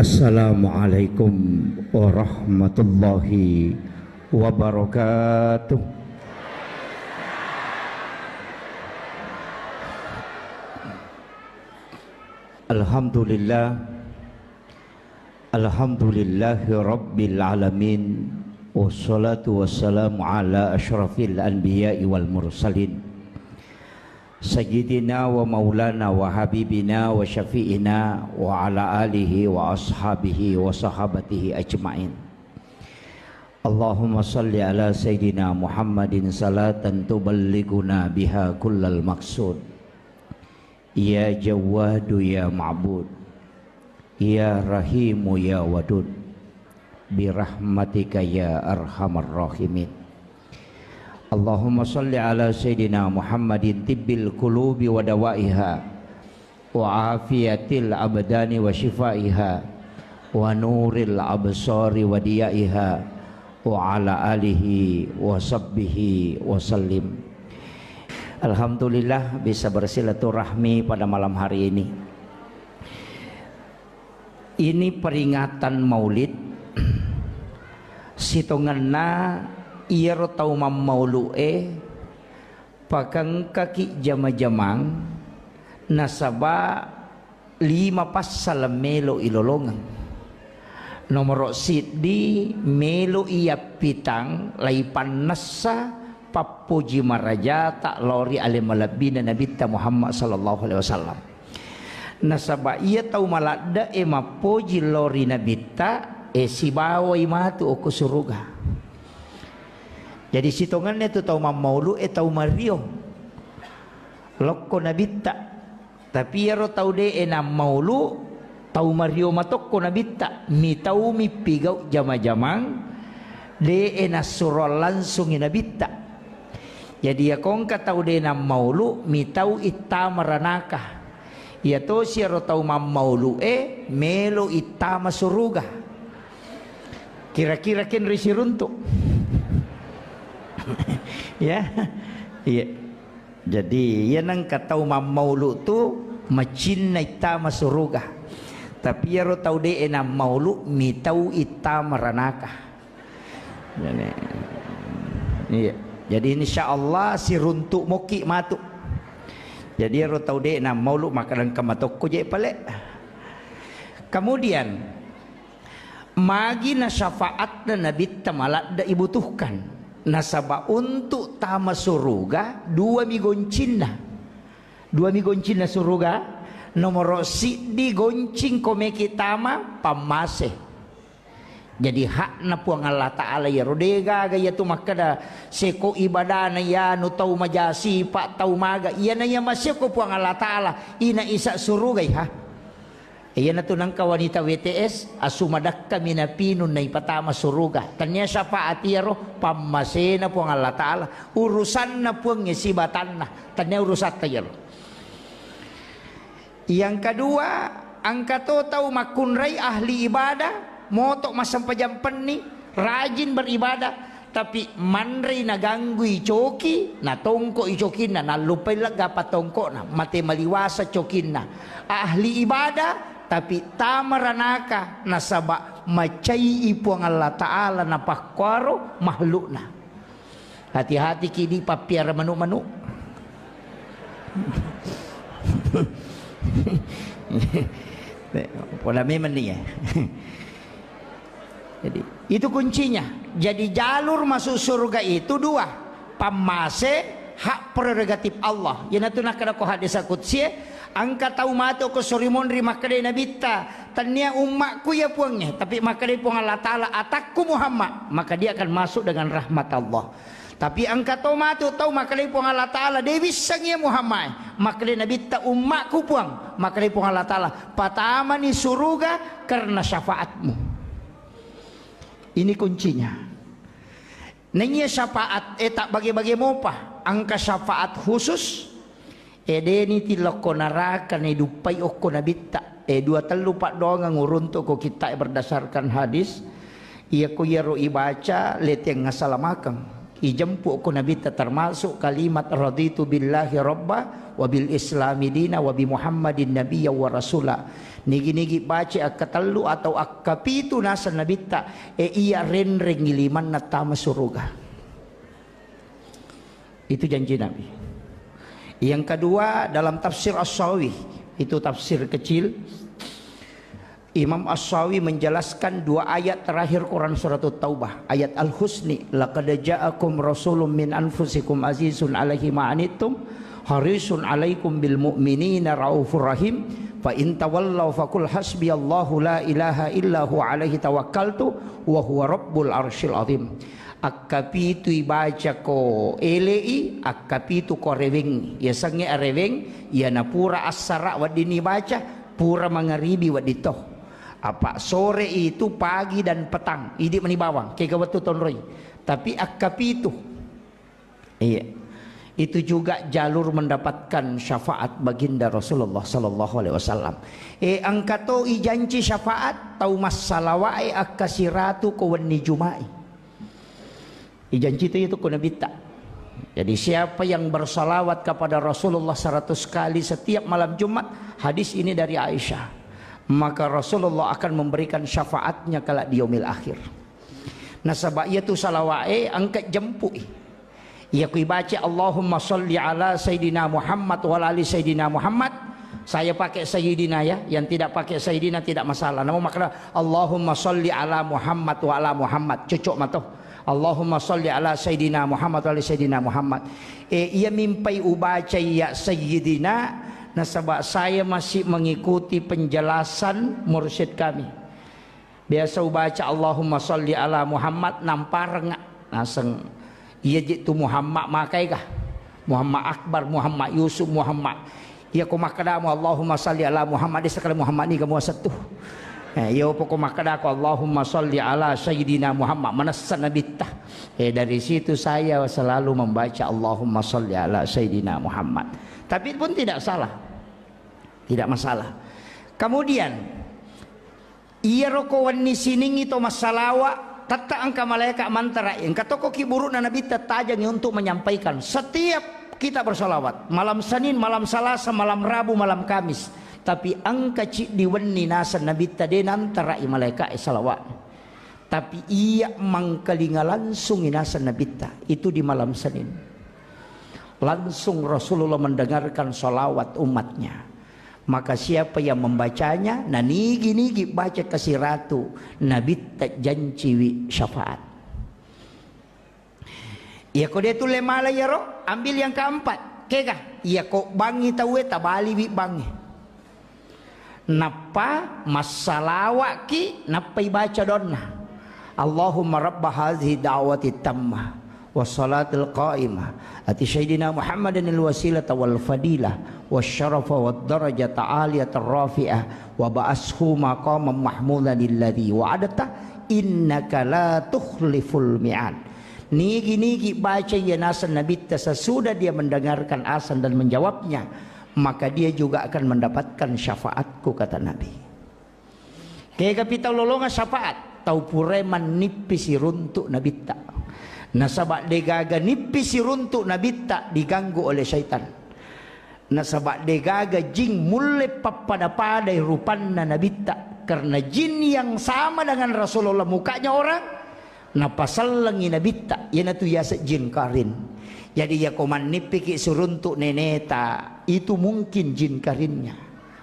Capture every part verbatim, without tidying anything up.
Assalamualaikum warahmatullahi wabarakatuh. Alhamdulillah. Alhamdulillahi rabbil alamin. Wassalatu wassalamu ala asyrafil anbiya'i wal mursalin. Sayyidina wa maulana wa habibina wa syafi'ina wa ala alihi wa ashabihi wa sahabatihi ajma'in. Allahumma salli ala Sayyidina Muhammadin salatan tuballighuna biha kullal maqsud. Ya Jawwadu ya Ma'bud. Ya Rahimu ya Wadud. Birahmatika ya arhamar rahimin. Allahumma salli ala Sayyidina Muhammadin tibbil qulubi wa dawaiha, wa afiyatil abdani wa shifaiha, wa nuril absari wa diyaiha, wa ala alihi wa sahbihi wa sallim. Alhamdulillah, bisa bersilaturahmi pada malam hari ini. Ini peringatan Maulid, sitongenna iyaro tau mammaulu'e pakengkaki jama-jamang, nasaba lima passala melo ilolongeng. Nomoro siddi, melo iyappitang laipannessa pappoji marajata lao ri ale malebbina Nabitta Muhammad sallallahu alaihi wasallam. Nasaba iya tau maladde'e mappoji lao ri Nabitta, e, sibawai matu okko suruga. Jadi sitongenna tu tau mammaulu'e tau mario lokko Nabitta. Tapi iyaro tau de'e nammaulu, tau mario matokko Nabitta, mitau mippigau jama-jamang, de'e nassuroang langsungi Nabitta. Jadi iyako engka tau de nammaulu, mitau ittama ranaka. Iyatosi iyaro tau mammaulu'e melo ittama suruga. Kira-kira kenri siruntu. Ya. Iya. Jadi, iya nengka tau mammaulu tu macinna ittama suruga. Tapi iyaro tau de'e nammaulu mitau ittama ranaka. Jadi, iya. Jadi, insya Allah siruntu moki matu. Jadi, iyaro tau de'e nammaulu maka dengka matokko je pale. Kemudian, magi na syafaatna Nabitta maladde ibutuhkan. Nasaba untuk tama suruga, dua mi goncinna. Dua mi goncinna suruga. Nomoro siddi goncing ko meki tama, pammase. Jadi hakna Puang Allah Ta'ala iyaro, de gaga iyatu makkeda seko ibadana iyanu tau majasipa, tau maga. Iyana iya maseko Puang Allah Ta'ala, ina isa surugai ha. Iyanatu nengka wanita W T S, asu madakka mi napinung naipatama suruga. Tania syafaat iyaro, pammasena Puang Allah Ta'ala, urusanna Puangnge sibatanna, tania urusatta iyaro. Yang kedua, engka to tau makkunrai ahli ibadah, moto massempajang penni, rajin beribadah, tapi manrei naganggui coki, natongkoi cokinna, nallupai legga patongkona, mate maliwasa cokinna. Ahli ibadah, tapi tama ranaka, nasaba macai Puang Allah Ta'ala napakkuaro makhlukna. Hati-hati ki di pappiara manu-manu. Pola memang nih ya. Jadi, itu kuncinya. Jadi, jalur masuk surga itu dua. Pammase, hak prerogatif Allah. Iyanatu nakkeda ko hadis qudsi, engka tau matu ko sorimonri makkeda Nabitta, tania ummakku ya Puangnge, tapi makkeda Puang Allah Ta'ala, atakku Muhammad, maka dia akan masuk dengan rahmat Allah. Tapi engka to matu tau makkeda Puang Allah Ta'ala, de wisseng ya Muhammad, makkeda Nabitta, ummakku Puang, makkeda Puang Allah Ta'ala, patamani suruga karena syafaatmu. Ini kuncinya. Nennia syafaat e tak bage-bage mopa, engka syafaat khusus, e deni tilokko naraka ne duppai okko Nabitta. E dua tellu paddoangeng uruntuk ko kitta e berdasarkan hadis. Iyako iyaro ibaca leteng asalamakeng. Ijempu ko Nabitta, termasuk kalimat raditu billahi rabba wa bil islami dina wa bi Muhammadin nabiyya wa rasula. Nigi-nigi baca akkatellu atau akkapitu naseng Nabitta, e iya renrengi limanna tama suruga. Itu janji Nabi. Yang kedua, dalam tafsir As-Sawi, itu tafsir kecil, Imam As-Sawi menjelaskan dua ayat terakhir Quran Surat Taubah, ayat Al-Husni, "Laqad ja'akum rasulun min anfusikum azizun alaihi ma anittum, harisun alaikum bil mu'minina raufur rahim, fa in tawallaw faqul hasbiyallahu la ilaha illa huwa alaihi tawakkaltu wa huwa rabbul arsyil azim." Akkapitu ibaca ko ele'i, akkapitu ko arewengngi. Yasengnge areweng, iyana pura assara weddinni baca, pura mangaribi wedding to. Apa sore itu, pagi dan petang, idi mani bawang, kega wettu tonroi. Tapi akkapitu. Iya. Itu juga jalur mendapatkan syafaat baginda Rasulullah sallallahu alaihi wasallam. E, engka to ijanci syafaat tau massalawae akkasiratu ko wenni Juma'i. Ijanci to itu ko Nabitta. Jadi siapa yang bersalawat kepada Rasulullah seratus kali setiap malam Jumat, hadis ini dari Aisyah, maka Rasulullah akan memberikan syafaatnya kelak di yaumil akhir. Nasaba iyatu salawae engka jempu'i. Iya ku ibaca Allahumma salli ala Sayyidina Muhammad wa ala ali Sayyidina Muhammad, saya pakai Sayyidina ya, yang tidak pakai Sayyidina tidak masalah. Namun makna Allahumma salli ala Muhammad wa ala Muhammad, cocok mato. Allahumma salli ala Sayyidina Muhammad wa ala Sayyidina Muhammad. E, iya mimpai ubaca iya Sayyidina, nasaba saya masih mengikuti penjelasan mursyid kami. Biasa ubaca Allahumma salli ala Muhammad, nampareng naseng. Iya ji tu Muhammad makai kah? Muhammad Akbar, Muhammad Yusuf, Muhammad. Iya ko makkadamu Allahumma salli ala Muhammad, desa kala Muhammad ni kamu settu. Eh, iya apa ko makkadaku Allahumma salli ala Sayyidina Muhammad, manessa Nabitta. Eh, dari situ saya selalu membaca Allahumma salli ala Sayyidina Muhammad. Tapi pun tidak salah. Tidak masalah. Kemudian, iyaro ko wenni siningngi to massalawa, tette engka malaeka mantara, engka toko kiburu'na Nabitta tajangi untuk menyampaikan. Setiap kita bersalawat, malam Senin, malam Salasa, malam Rabu, malam Kamis, tapi engka ciddi wenni naseng Nabitta de nantarai malaeka e salawat. Tapi iya mangkalinga langsungi naseng Nabitta itu di malam Senin. Langsung Rasulullah mendengarkan salawat umatnya. Maka siapa yang membacanya, nanigi-nigi baca kasiratu, Nabitta janciwi syafaat. Iya ko de tulle mala iyaro, ambil yang keempat. Kega? Iya ko bangi tauwe, tabaliwi bangi. Nappa massalawa'ki, nappa ibaca doanna. Allahumma rabba hadhihi da'wati tammah, wassalatil qa'imah, ati sayyidina Muhammadan al wasilata wal fadilah, wasyarafa wad darajata aliyata rafi'ah, wa ba'ashu maqaman mahmudan alladhi wa'adta, innaka la tukhliful mi'ad. Nigi-nigi baca iya naseng Nabitta sesudah dia mendengarkan azan dan menjawabnya, maka dia juga akan mendapatkan syafaatku, kata Nabi. Kega pi tau lolonga syafaat? Tau purae mannippi siruntu Nabitta. Nasaba degaga nippi siruntu Nabitta diganggu oleh syaitan. Nasaba degaga jin mulle pappada-padai rupanna Nabitta. Karena jin yang sama dengan Rasulullah mukanya orang, napasellengi Nabitta, iyanatu yaseng jin karin. Jadi, yako mannippiki siruntu neneta, itu mungkin jin karinnya.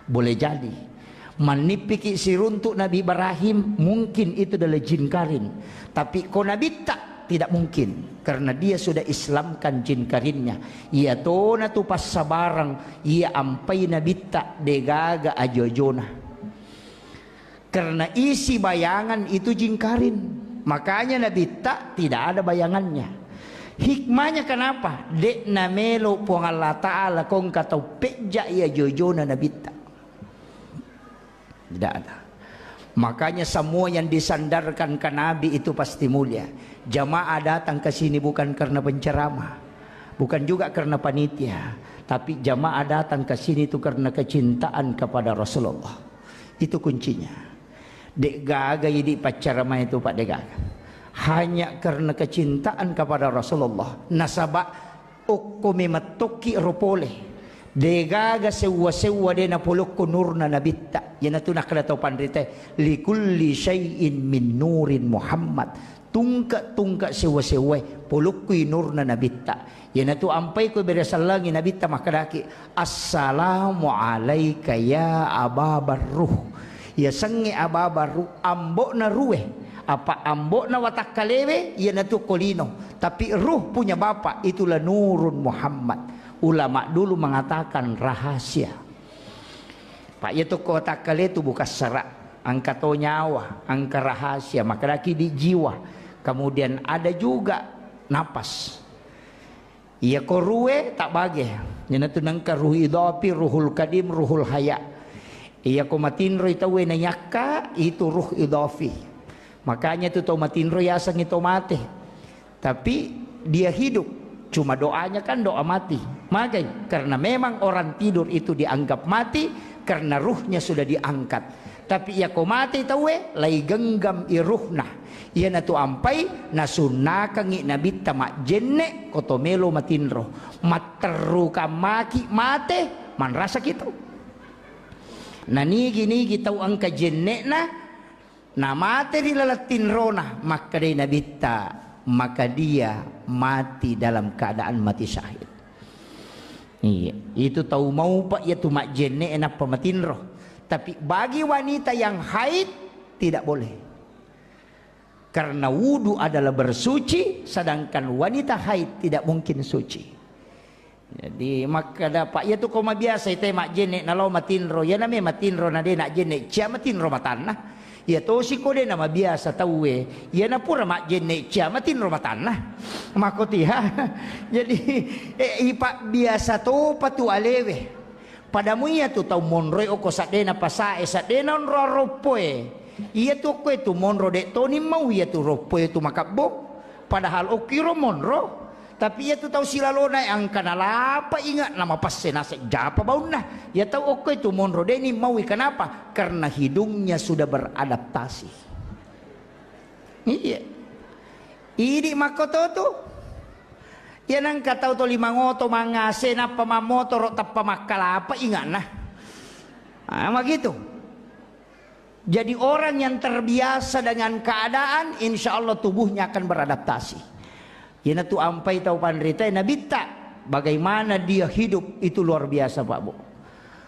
Boleh jadi. Mannippiki siruntu Nabi Ibrahim, mungkin itu adalah jin karin. Tapi ko Nabitta, tidak mungkin. Karena dia sudah Islamkan jin karinnya. Iya tona tu passabarang, iya ampai Nabitta, degaga ajo-ajona. Karena isi bayangan itu jin karin. Makanya Nabitta tidak ada bayangannya. Hikmahnya kenapa? Dek namelo Puang Allah Ta'ala kongka tau pejja iya jojona Nabitta. Tidak ada. Makanya semua yang disandarkan ke Nabi itu pasti mulia. Jamaah datang ke sini bukan karena penceramah, bukan juga karena panitia, tapi jamaah datang ke sini itu karena kecintaan kepada Rasulullah. Itu kuncinya. Dek gaga idi paccaramai tu, Pak, dek gaga. Hanya karena kecintaan kepada Rasulullah. Nasaba okko memettokki ro pole. Degaga sewwa-sewwa de napolokko nurna nabitta. Iyanatu nakkeda tau panritae, "Likulli syai'in min nurin Muhammad." Tungke-tungke sewwa-sewwae polokkui nurna nabitta. Iyanatu ampai ko bere sellengi nabitta makkedaki, "Assalamu alaika ya Aba Barruh." Yasengnge Aba Barruh, ambo'na ruwe, apa ambo'na watakkalewe iyanatu ko lino. Tapi ruh punya bapak, itulah Nurun Muhammad. Ulama dulu mengatakan rahasia. Pak, iya tu ko watakkale tu bukan serak, engka to nyawa, engka rahasia, makkedaki di jiwa. Kemudian ada juga napas. Iya ko ruwe tak bage. Iyanatu nengka ruh idafi, ruhul kadim, ruhul haya. Iya ko matinroi tauwe nayakka, itu ruh idafi. Makanya tu tau matinro yasengngi to mate. Tapi dia hidup. Cuma doanya kan doa mati. Magai? Karena memang orang tidur itu dianggap mati karena ruhnya sudah diangkat. Tapi iya ko mate tauwe, lai genggam i ruhna. Iyanatu ampai nasunnakangngi nabitta majjenne ko to melo matinro. Matterrukang maki mate, manrasaki tu. Nanigi-nigi tau engka jenne'na, namate ri laleng tinrona, makkedai nabitta, maka dia mati dalam keadaan mati syahid. Iya, itu tau maupa iya tu majjenne nappa matinro. Tapi bagi wanita yang haid, tidak boleh. Karena wudu adalah bersuci, sedangkan wanita haid tidak mungkin suci. Jadi makkeda, Pak, iya tu ko mabiasa ite majjenne nalao matinro, iyana me matinro na de najjenne, cia matinro matanna. Iya tosi ko de namabiasa tauwe, iyana pura majjenne cia matinro matanna. Makkotiha. Jadi, eh, ipabbiasa topa tu alewe. Pada muiya tu tau monroi okko saddena pasae, saddena onro aroppoe. Iya tu okkoe tu monro de toni mau iya tu roppoe tu makabbo. Padahal okkiro monro. Tapi iya tu tau silalona engka nalapa inga namapasse naseng japa baunna. Iya tau okkoe tu monro deni maui. Kenapa? Karena hidungnya sudah beradaptasi. Iya. Idi makkoto tu. Iya nengka tau to lima ngoto mangase nappa mammotoro tappa makkalapa ingana. Ah, begitu. Jadi orang yang terbiasa dengan keadaan, insya Allah tubuhnya akan beradaptasi. Iyanatu ampai tau panritae nabitta, bagaimana dia hidup itu luar biasa, Pak Bu.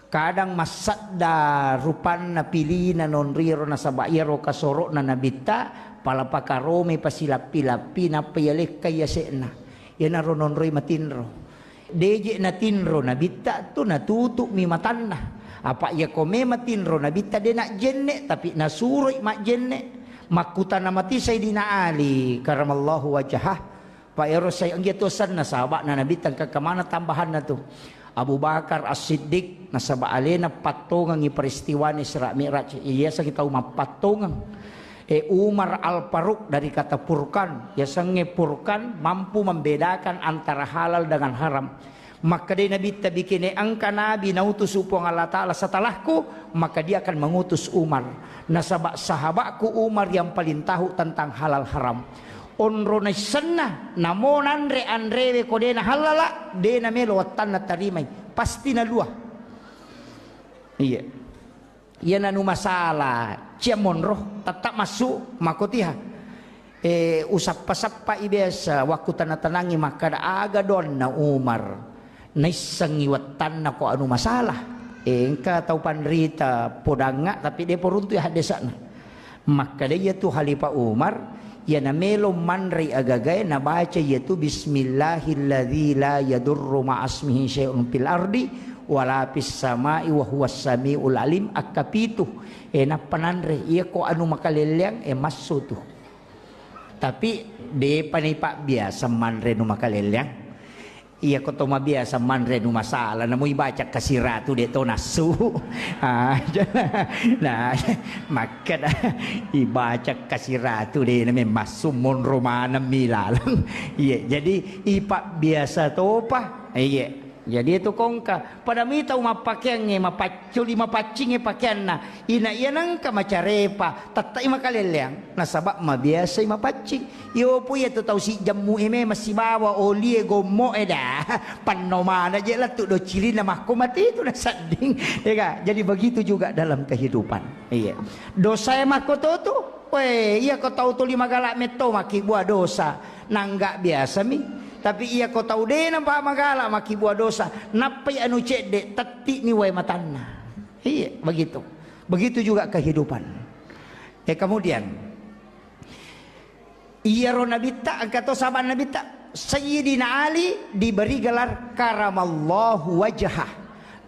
Kadang massadda rupanna pilina nonriro nasaba iyaro kasoro'na nabitta, pala pakaromai pasilappi-lappi nappa iyalekkai yase'na. Iyanaro nonroi matinro. Deje natinro nabitta tu natutu'mi matanna. Apa iya ko me matinro nabitta de najjenne, tapi nasuroi majjenne. Makkutana mati Sayyidina Ali karamallahu wajhah. Pak ero sai engka tu asenna sahaba'na nabitta engka kemana tambahanna tu. Abu Bakar As-Siddiq nasaba alena pattongengi peristiwana Isra Mi'raj. Iya sangi tau mappattongeng. E, Umar Al-Faruq dari kata furqan, yasengnge furqan mampu membedakan antara halal dengan haram. Makkedai Nabitta, bikine engka nabi nautusu Puang Allah Ta'ala setelahku, maka dia akan mengutus Umar. Nasaba sahabatku Umar yang paling tahu tentang halal haram. Onro naissenna, namo nanre anrewe ko dena hallala, dena melo wattanna tarimai. Pasti nalua. Iya. Iyana nu masalah, cia monro, tetap masuk, makotiha. Eh, usappa-sappai biasa, waktu tanang-tanangi makkada aga doanna Umar. Naissengi wattanna ko anu masalah. Eh, engka tau panrita podangnga, tapi de poruntu ya haddesana. Makkada iya tu Khalifah Umar, iyana melo manrei agagae nabaca iya tu, "Bismillahilladzi la yadurru ma'asmihi syai'un fil ardi wala fis sama'i wa huwas sami'ul alim," akkapitu. E, nappa nanre, iya ko anu makalelleang, e, massu tu. Tapi depa ni pabbiasa manre nu makalelleang. Iya ko to mabiasa manre nu masalah, namo ibaca kasiratu de to nassu. Ah, nah, makkada ibaca kasiratu de name massu monro maneng mi laleng. Iya, jadi ipabbiasa topa. Iya. Jadi itu kongka, pada mi tau mappakeangnge, mapacculi, mapaccingnge pakeanna. Ina iya nengka macarepa, tettai makalelleang. Nasaba mabiasai mapaccing. Yopo iya tu tau sijammu e memang sibawa olie gommo e dah. Panno mana je lettu do cirinna makko mati itu nasedding. Ya ga? Jadi begitu juga dalam kehidupan. Iya. Dosa e makko to tu. Weh, iya ko tau tuli magala metto makkibua dosa. Nangga biasa mi. Tapi iya ko tau dena pa magala makkibua dosa. Nappai anu cedde, tetti ni wae matanna. Iya, begitu. Begitu juga kehidupan. Eh, kemudian, iyaro Nabitta, engka to sahabat Nabitta, Sayyidina Ali diberi gelar karamallahu wajhah,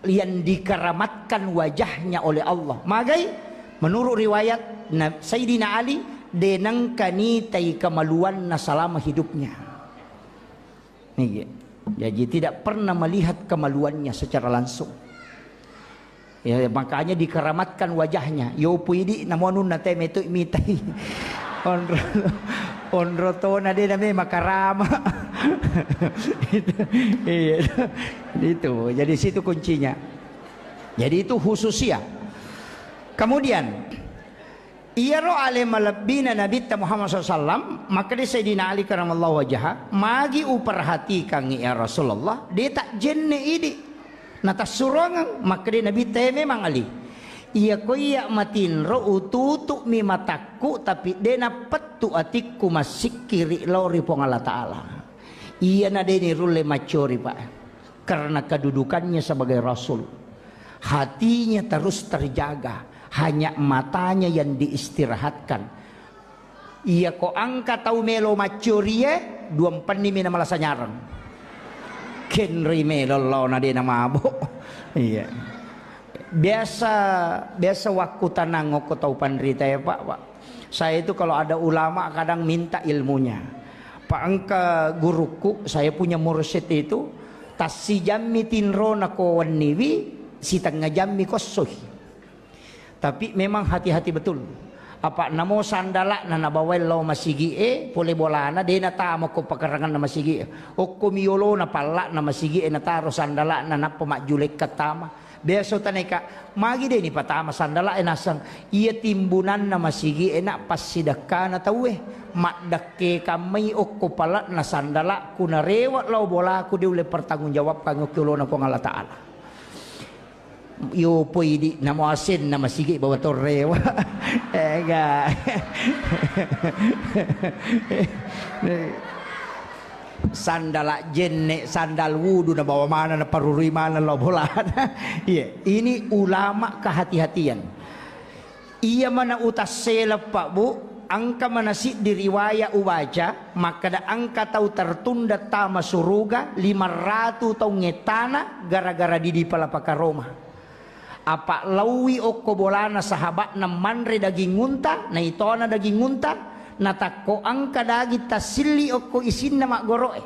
yang dikeramatkan wajahnya oleh Allah. Magai? Menurut riwayat, Na-, Sayyidina Ali denengka nitai kemaluanna selama hidupnya. Niki. Jadi tidak pernah melihat kemaluannya secara langsung. Ya, makanya dikeramatkan wajahnya. Yopo idi namo anunna te metu mitai. Onro, onro tona de name makarama. Itu, iya. Itu. Jadi situ kuncinya. Jadi itu khususia. Kemudian, iyaro ale malebbina Nabitta Muhammad sallallahu alaihi wasallam, makkeda Sayyidina Ali karamallahu wajhah, "Magi uperhatikangngi ya Rasulullah, de tajjenne idi." Natassuroangeng, makkeda Nabitta, "E memang Ali, iya ko iya matinro ututu'mi matakku, tapi de nappettu atikku massikkiri lao ri Puang Allah Ta'ala." Iyana de nirulle maccori, Pak. Karena kedudukannya sebagai rasul, hatinya terus terjaga, hanya matanya yang diistirahatkan. Iya ko engka tau melo maccorie, dua empenni mi na malasa nyareng. Kenroi melo laona de na mabo. Iya. Biasa, biasa wakkutanang okko tau panrita ya, Pak, Pak. Saya itu kalau ada ulama kadang minta ilmunya. Pak, engka gurukku, saya punya mursyid itu, tassijammi tinrona ko wenniwi, sitengnga jammi ko essoi. Tapi memang hati-hati betul. Apa namo sandala'na nabawai lao masigi e, pole bolana de natama ko pakaranganna masigi e. Okko mi yolona palla'na masigi e nataro sandala'na nappa majjulekka tama. Biasa taneka, magi de nipatama sandala e naseng, iya timbunanna masigi e na passidekkana tauwe, maddekke kammai okko pala'na sandala'ku narewe lao bolaku de ulle pertanggungjawabkan okko olona Puang Allah Ta'ala. Yo poi di namo asenna masigi bawa torrewa. Ega. Sandala jenne, sandal wudu nabawa mana, naparurui mana lao bolana. Iya, ini ulama kehati-hatian. Iya mana utassela, Pak, Bu, engka mana siddi riwaya ubaca, makkeda engka tau tertunda tama suruga lima ratu taung ettana gara-gara didi palapaka Roma. Apa lauwi okko bolana sahaba'na manre daging unta, naitona daging unta, natakko engka daging tassilli okko isinna maggoro'e.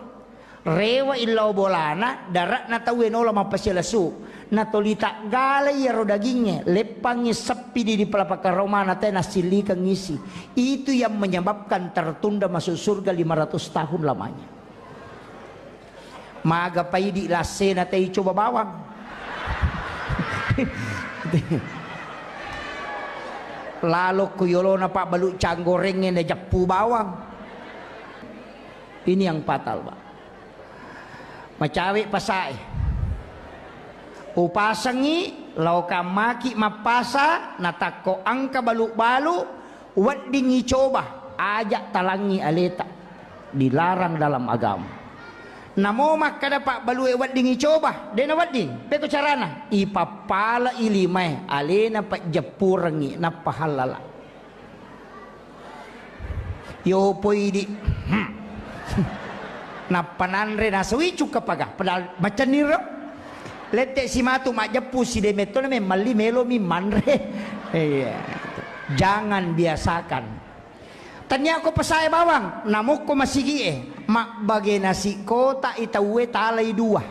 Rewa illau bolana, dare'na tauwe nola mappasilesu. Natoli taggala iyaro dagingnge, leppangngi seppi di, di palapaka Romana te nassillikeng isi. Itu yang menyebabkan tertunda masuk surga lima ratus tahun lamanya. Maga paidi lassena tei coba bawang. Lalo ku yolona pabbalu canggorengnge na jappu bawang. Ini yang fatal, Pak. Macawe pasae. Upasengi, laokan maki mappasa, natakko engka balu-balu, weddingngi coba, aja talangngi aleta. Dilarang dalam agama. Namo makkeda pabbalue weddingngi coba, de nawedding. Pekko carana? Ipappalai limae, alena pajjeppurengngi, nappa hallala. Yo poi di. Hmm. Nappa nanre nasui cukka paga. Padahal macenniro. Lette simatu majjeppu si de metto na memmalli melomi manre. Iya. Jangan biasakan. Tania ko pasae bawang, namokko masigie, mabbage nasi kota i tauwe talai dua.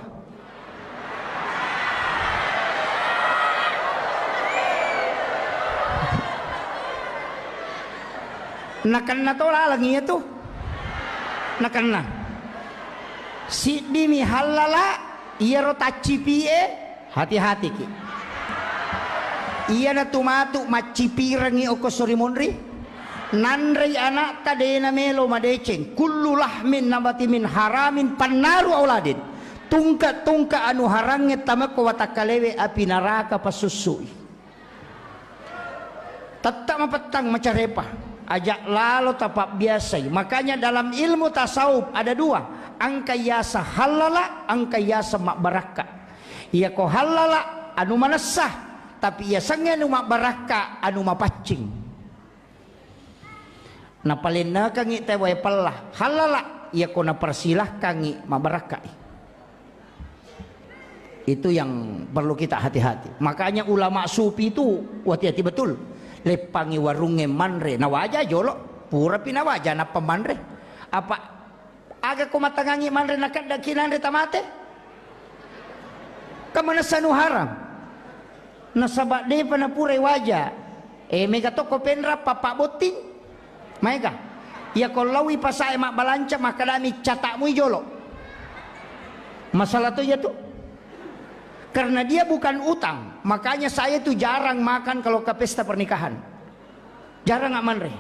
Nakenna to laleng iya tu. Nakenna. Siddimi hallala, Iyaro taccipi'e, hati-hatiki. Iyana tu matu maccipirengngi okko sori monri, nanrei ana'ta de'na melo madeceng. Kullu lahmin nabati min haramin pannaru auladin. Tungke-tungke anu harangnge tamekko watakkalewe api naraka pasussu'i. Tette mapettang macarepa, aja lalo tapabbiasai. Makanya dalam ilmu tasawuf ada dua, engka yaseng hallala, engka yaseng mabbarakka. Iyako hallala anu manessa, tapi yasengnge anu mabbarakka anu mapaccing. Napalennekengngi tauwe pella, hallala, iyako napersilakkangngi mabbarakkai. Itu yang perlu kita hati-hati. Makanya ulama sufi itu hati-hati betul. Leppangi warungnge manre, nawaja jolo, purapi nawaja nappa manre. Apa aga ko matangangngi manre nakeddaki nanre tamate? Kan manessa anu haram. Nasaba depa napurai waja. Eh, mega tokko penra papa botting. Maega. Iya ko laui pasae mabbalanca, makkedami catakmui jolo. Masalah to iya tu. Karena dia bukan utang, makanya saya tu jarang makan kalau ke pesta pernikahan. Jarang manre.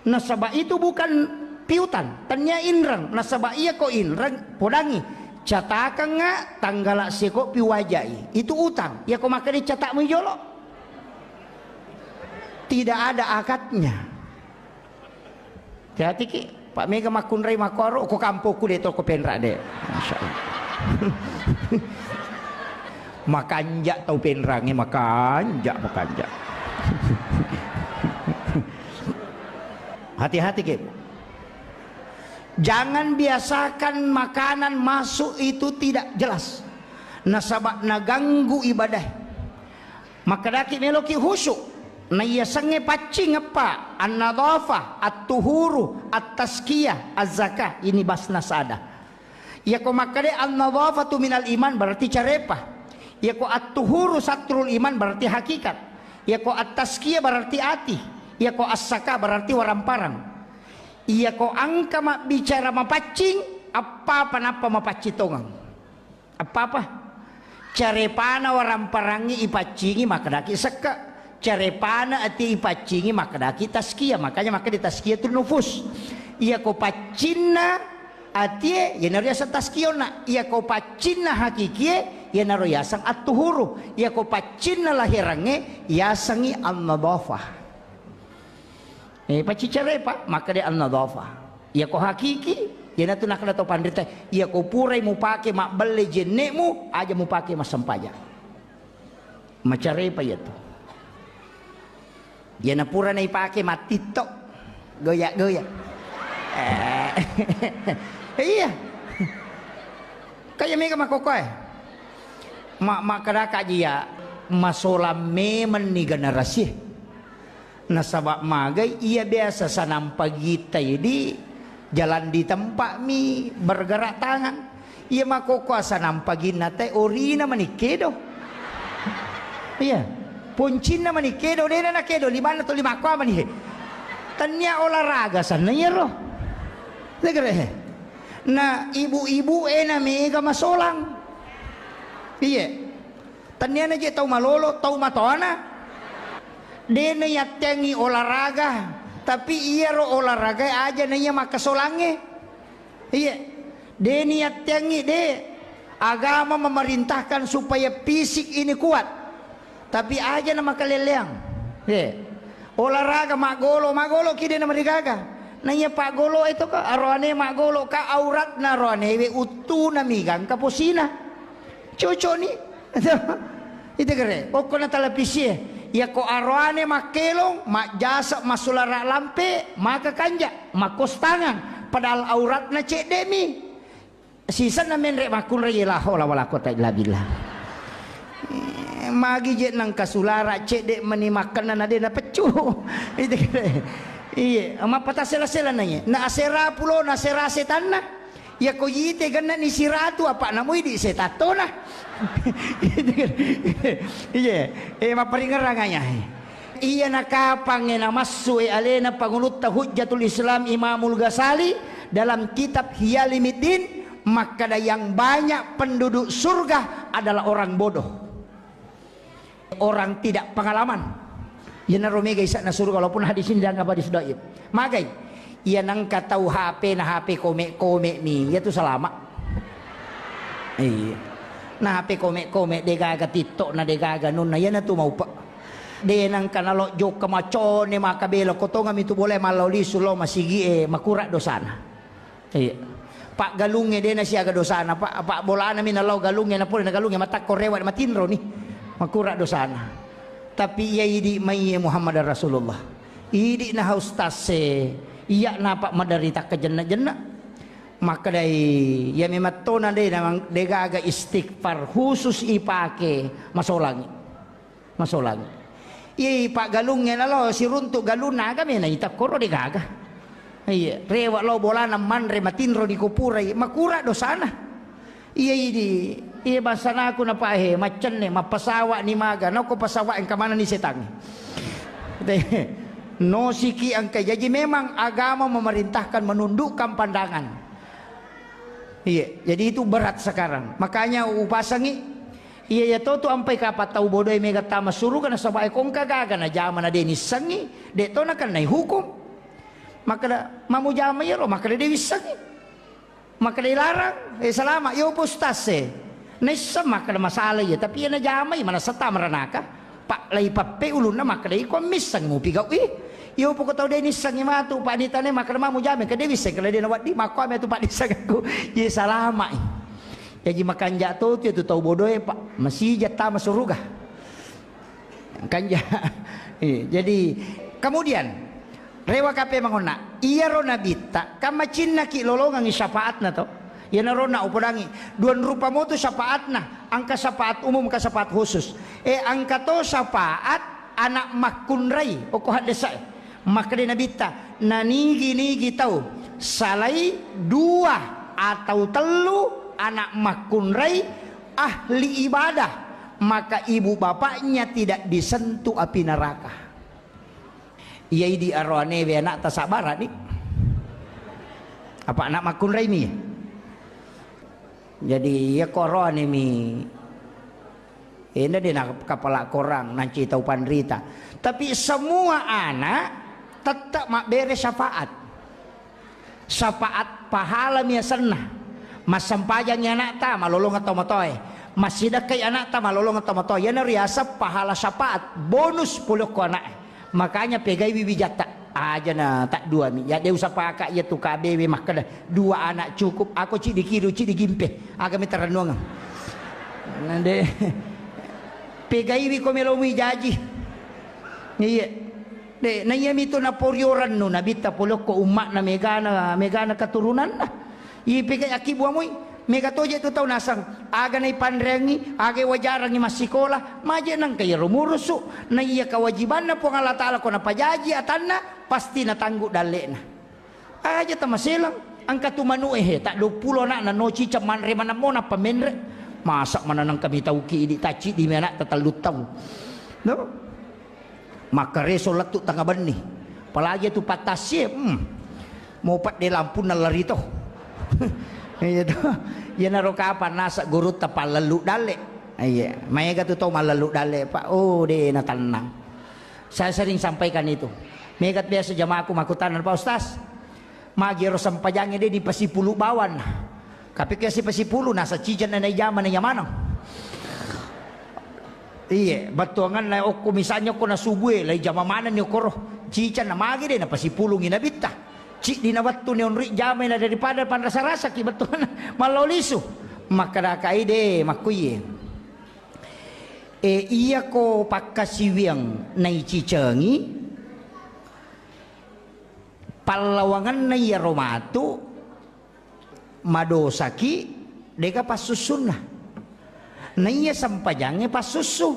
Nasaba itu bukan piutang, tennia inreng. Nasaba iya ko inreng, podangi. Catakengnga tanggala seko piwajai. Itu utang. Iya ko makkeda catakmui jolo. Tidak ada akadnya. Hati-hati ki, Pak Mega makkunrai makkoro, ko kampokku de to ko penra de. Masya Allah. Makanja tau penrangnge, makanja, makanja. Hati-hati ki. Jangan biasakan makanan masuk itu tidak jelas. Nasaba naganggu ibadah. Makkedaki meloki khusyuk. Naiyasengnge paccing eppa, an-nadhafah, at-tuhuru, at-tazkiyah, az-zakah. Ini basnas ada. Iyako makkeda an-nadhafatu minal iman berarti carepa. Iyako at-tuhuru satrul iman berarti hakikat. Iyako at-tazkiyah berarti ati. Iyako as-zakah berarti waramparang. Iyako engka mabbicara mapaccing, eppa-eppa nappa mapaccing tongeng. Apa-apa? Carepana waramparangngi ipaccingi makkedaki sekke. Carepana ati ipaccingi makkedaki tazkiyah. Makanya makkeda tazkiyatul nufus. Iyako paccinna atie, iyanaro yaseng tazkiyonna. Iyako paccinna hakikie, iyanaro yaseng at-tuhuru. Iyako paccinna laherangnge, yasengngi an-nadhafah. Eh, paccicarepa, makkeda an-nadhafah. Iyako hakiki, iyanatu nakkeda tau panrita, iyako purai mupake mabbelle jenne'mu, aja mupake massempajang. Macarepa iyatu. Iyana pura naipake mattitto, goya-goya. Eh, iya. Kaya mega makkokkoe. Ma-, makkedaka ji ya, masolang memenni generasi. Nasaba magai iya biasa sanang pagitta idi jalan di tempat mi bergerak tangan. Iya makkokkoe sanang paginna te orina mani kedo. Iya. Poncinna mani kedo, dena na kedo, limanna to limakko mani he. Tennia olahraga sanna iyaro. Tegere he. Na ibu-ibu e na mega masolang. Iya. Tennia na je tau malolo, tau matoana. De na yatteangngi olahraga, tapi iyaro olahraga aja na iya makkasolangnge. Iya. De ni yatteangngi, de. Agama memerintahkan supaya fisik ini kuat. Tapi aja na makaleleang. Iya. Olahraga maggolo, maggolo ki de na marigaga. Na iya paggolo itu ka aroane maggolo ka auratna aroane we uttuna mi gangka posina. Cocok ni. Ite gere, okko na televisie. Iyako aroane makkelong, majjasa masulara lampe, maka kanja, makkostangang, padahal auratna cedde mi. Sisenna menre makkunrai la haula wala quwata illa billah. Eh, magi je nang kasulara cedde meni makkenna na de na peccu. Ite gere. Iye, mappatasela-sela na iye. Na asera pulo, na asera setanna. Iyako yite gennani siratu, apa namui di setattona. Iya, eh, mapparingerrang ayahe. Iya nakapangnge namassu e alena pangulutta Hujjatul Islam Imamul Ghazali dalam kitab Hiyalimiddin, Makkeda yang banyak penduduk surga adalah orang bodoh. Orang tidak pengalaman. Iyanaro mega isa'na surga, walaupun hadis ini dianggap hadis dhaif. Magai? Iya nengka tau H P na H P kome-kome mi, iyatu salama. Iya. Na H P kome-kome, degaga TikTok na degaga nunna, iyanatu maupa. De nengka nalo jokka macone maka bela kotongami tu bola mallau lisu lo masigi e, makura dosana. Iya. Paggalungnge de nasiaga dosana, pa, pabbolanami nalao galungnge, napole na galungnge matakko rewa matinroni. Makura dosana. Tapi iya idi maiye Muhammad Rasulullah. Idi na haustase, iya napa maderita kejenna-jenna. Makkedai, iya memettona de namang degaga istighfar khusus ipake masolangi. Masolang. Iyai paggalungnge nalo siruntu galunna aga mena ita koro degaga. Iya, rewa lao bolana manre matinro di kupurai, makura dosana. Iya idi, iya basanaku napahe, maccenne, mappasawa ni maga, noko pasawa engka mana ni setangnge. Nosiki engka, jaji memang agama memerintahkan menundukkan pandangan. Iya, jadi itu berat sekarang. Makanya upasangi, iya, iya to tu ampai kapa tau bodoe mega tama suruga nasaba e kongka gaga na jama na de nissengi, de to nakennai hukum. Makkeda, mamu jama iyaro, makkeda de wissengi. Makkeda ilarang, eh, salama, yo postas e. Naisseng makkeda masalah iya, tapi iya najamai manassa tama ranaka. Pak lai pappe ulunna makkeda iko misseng mupi gau i. Iyo poko tau de nissengi matu, Pak, nitane makkeda mamu jame, ke de wisseng kala de nawaddi, makko ame tu Pak dissengku. Ye salamai. Jaji makanja to tu, tu tau bodoe, Pak. Masija tama suruga. Kanja. Iya, jadi kemudian Rewa kape mangonna, iyaro nabitta, kan macinnaki lolongengngi syafaatna to. Iyanaro na upodangi, duan rupa motu syafaatna, engka syafaat umum, engka syafaat khusus. E, engka to syafaat anak makkunrai, okko haddesa e. Makkeda nabitta, nanigi-nigi tau salai dua atau tellu anak makkunrai ahli ibadah, maka ibu bapaknya tidak disentuh api neraka. Iya idi aroanewe anakta sabbarani. Apa anak makkunraimi? Jadi iya ko aroanemi. Enda de na kapala korang nanci tau panrita. Tapi semua anak tetap mabbere syafaat. Syafaat pahala mi asenna. Massempajangi anakta, malolongeng tomatoae. Massidekkai anakta, malolongeng tomatoae. Iyana riaseng pahala syafaat, bonus pole okko anak'e. Makanya pegaiwi wijatta. Aja na tadduami. Ya de usapaka iya tu K B W makkeda, dua anak cukup. Ako ciddi kiru, ciddi gimpe. Aga mita rennuangeng. Nande. Pegaiwi ko melomui jaji. Iya. De, na iyami tu naporio rennu nabitta pole okko umma'na megana, megana keturunanna. Ipegai akibbuamui, mega toje tu tau naseng, aga naipanreangngi, aga wajarangngi massikola, maje nengka iyaro murusu, na iya kewajibanna Puang Allah Taala ko napajaji atanna, pasti natanggu dalle'na. Aja tamaselang, engka tu manu'e he, tadduappulo anakna, no ciceng manre manemmo nappa menre. Masa maneng kami tauki idi tacciddi mi anakta tellu taung. No? Makkareso lettu tengnga benni. Apalagi tu pattassie, hmm. Mau pedde lampunna lari to. Iya to. Iyanaro kapang naseng gurutta pallellu dalle. Iya, maega tu tau mallellu dalle, Pak. Oh, de natennang. Saya sering sampaikan itu. Mega biasa jamaahku makkutana, "Pak Ustaz, magi ero sempajangnge de dipasipulu bawang?" Kapekko sipasipulu, nasa ciceng na naijama na iya maneng. Iye, bettuanganna okko misalnya okko na subue, lai jama manenni okkoro. Ciceng na magi de napasipulungi nabitta. Ciddi na wettu ni onri jamai na daripada panrasa-rasaki bettuanna mallao lisu. Makkadakai de makkuiye. E, iyako pakkasiwiang naicicengi, pallawangenna iyaro matu, madosaki, dega passussunna. Naiya sempajangnge passussu.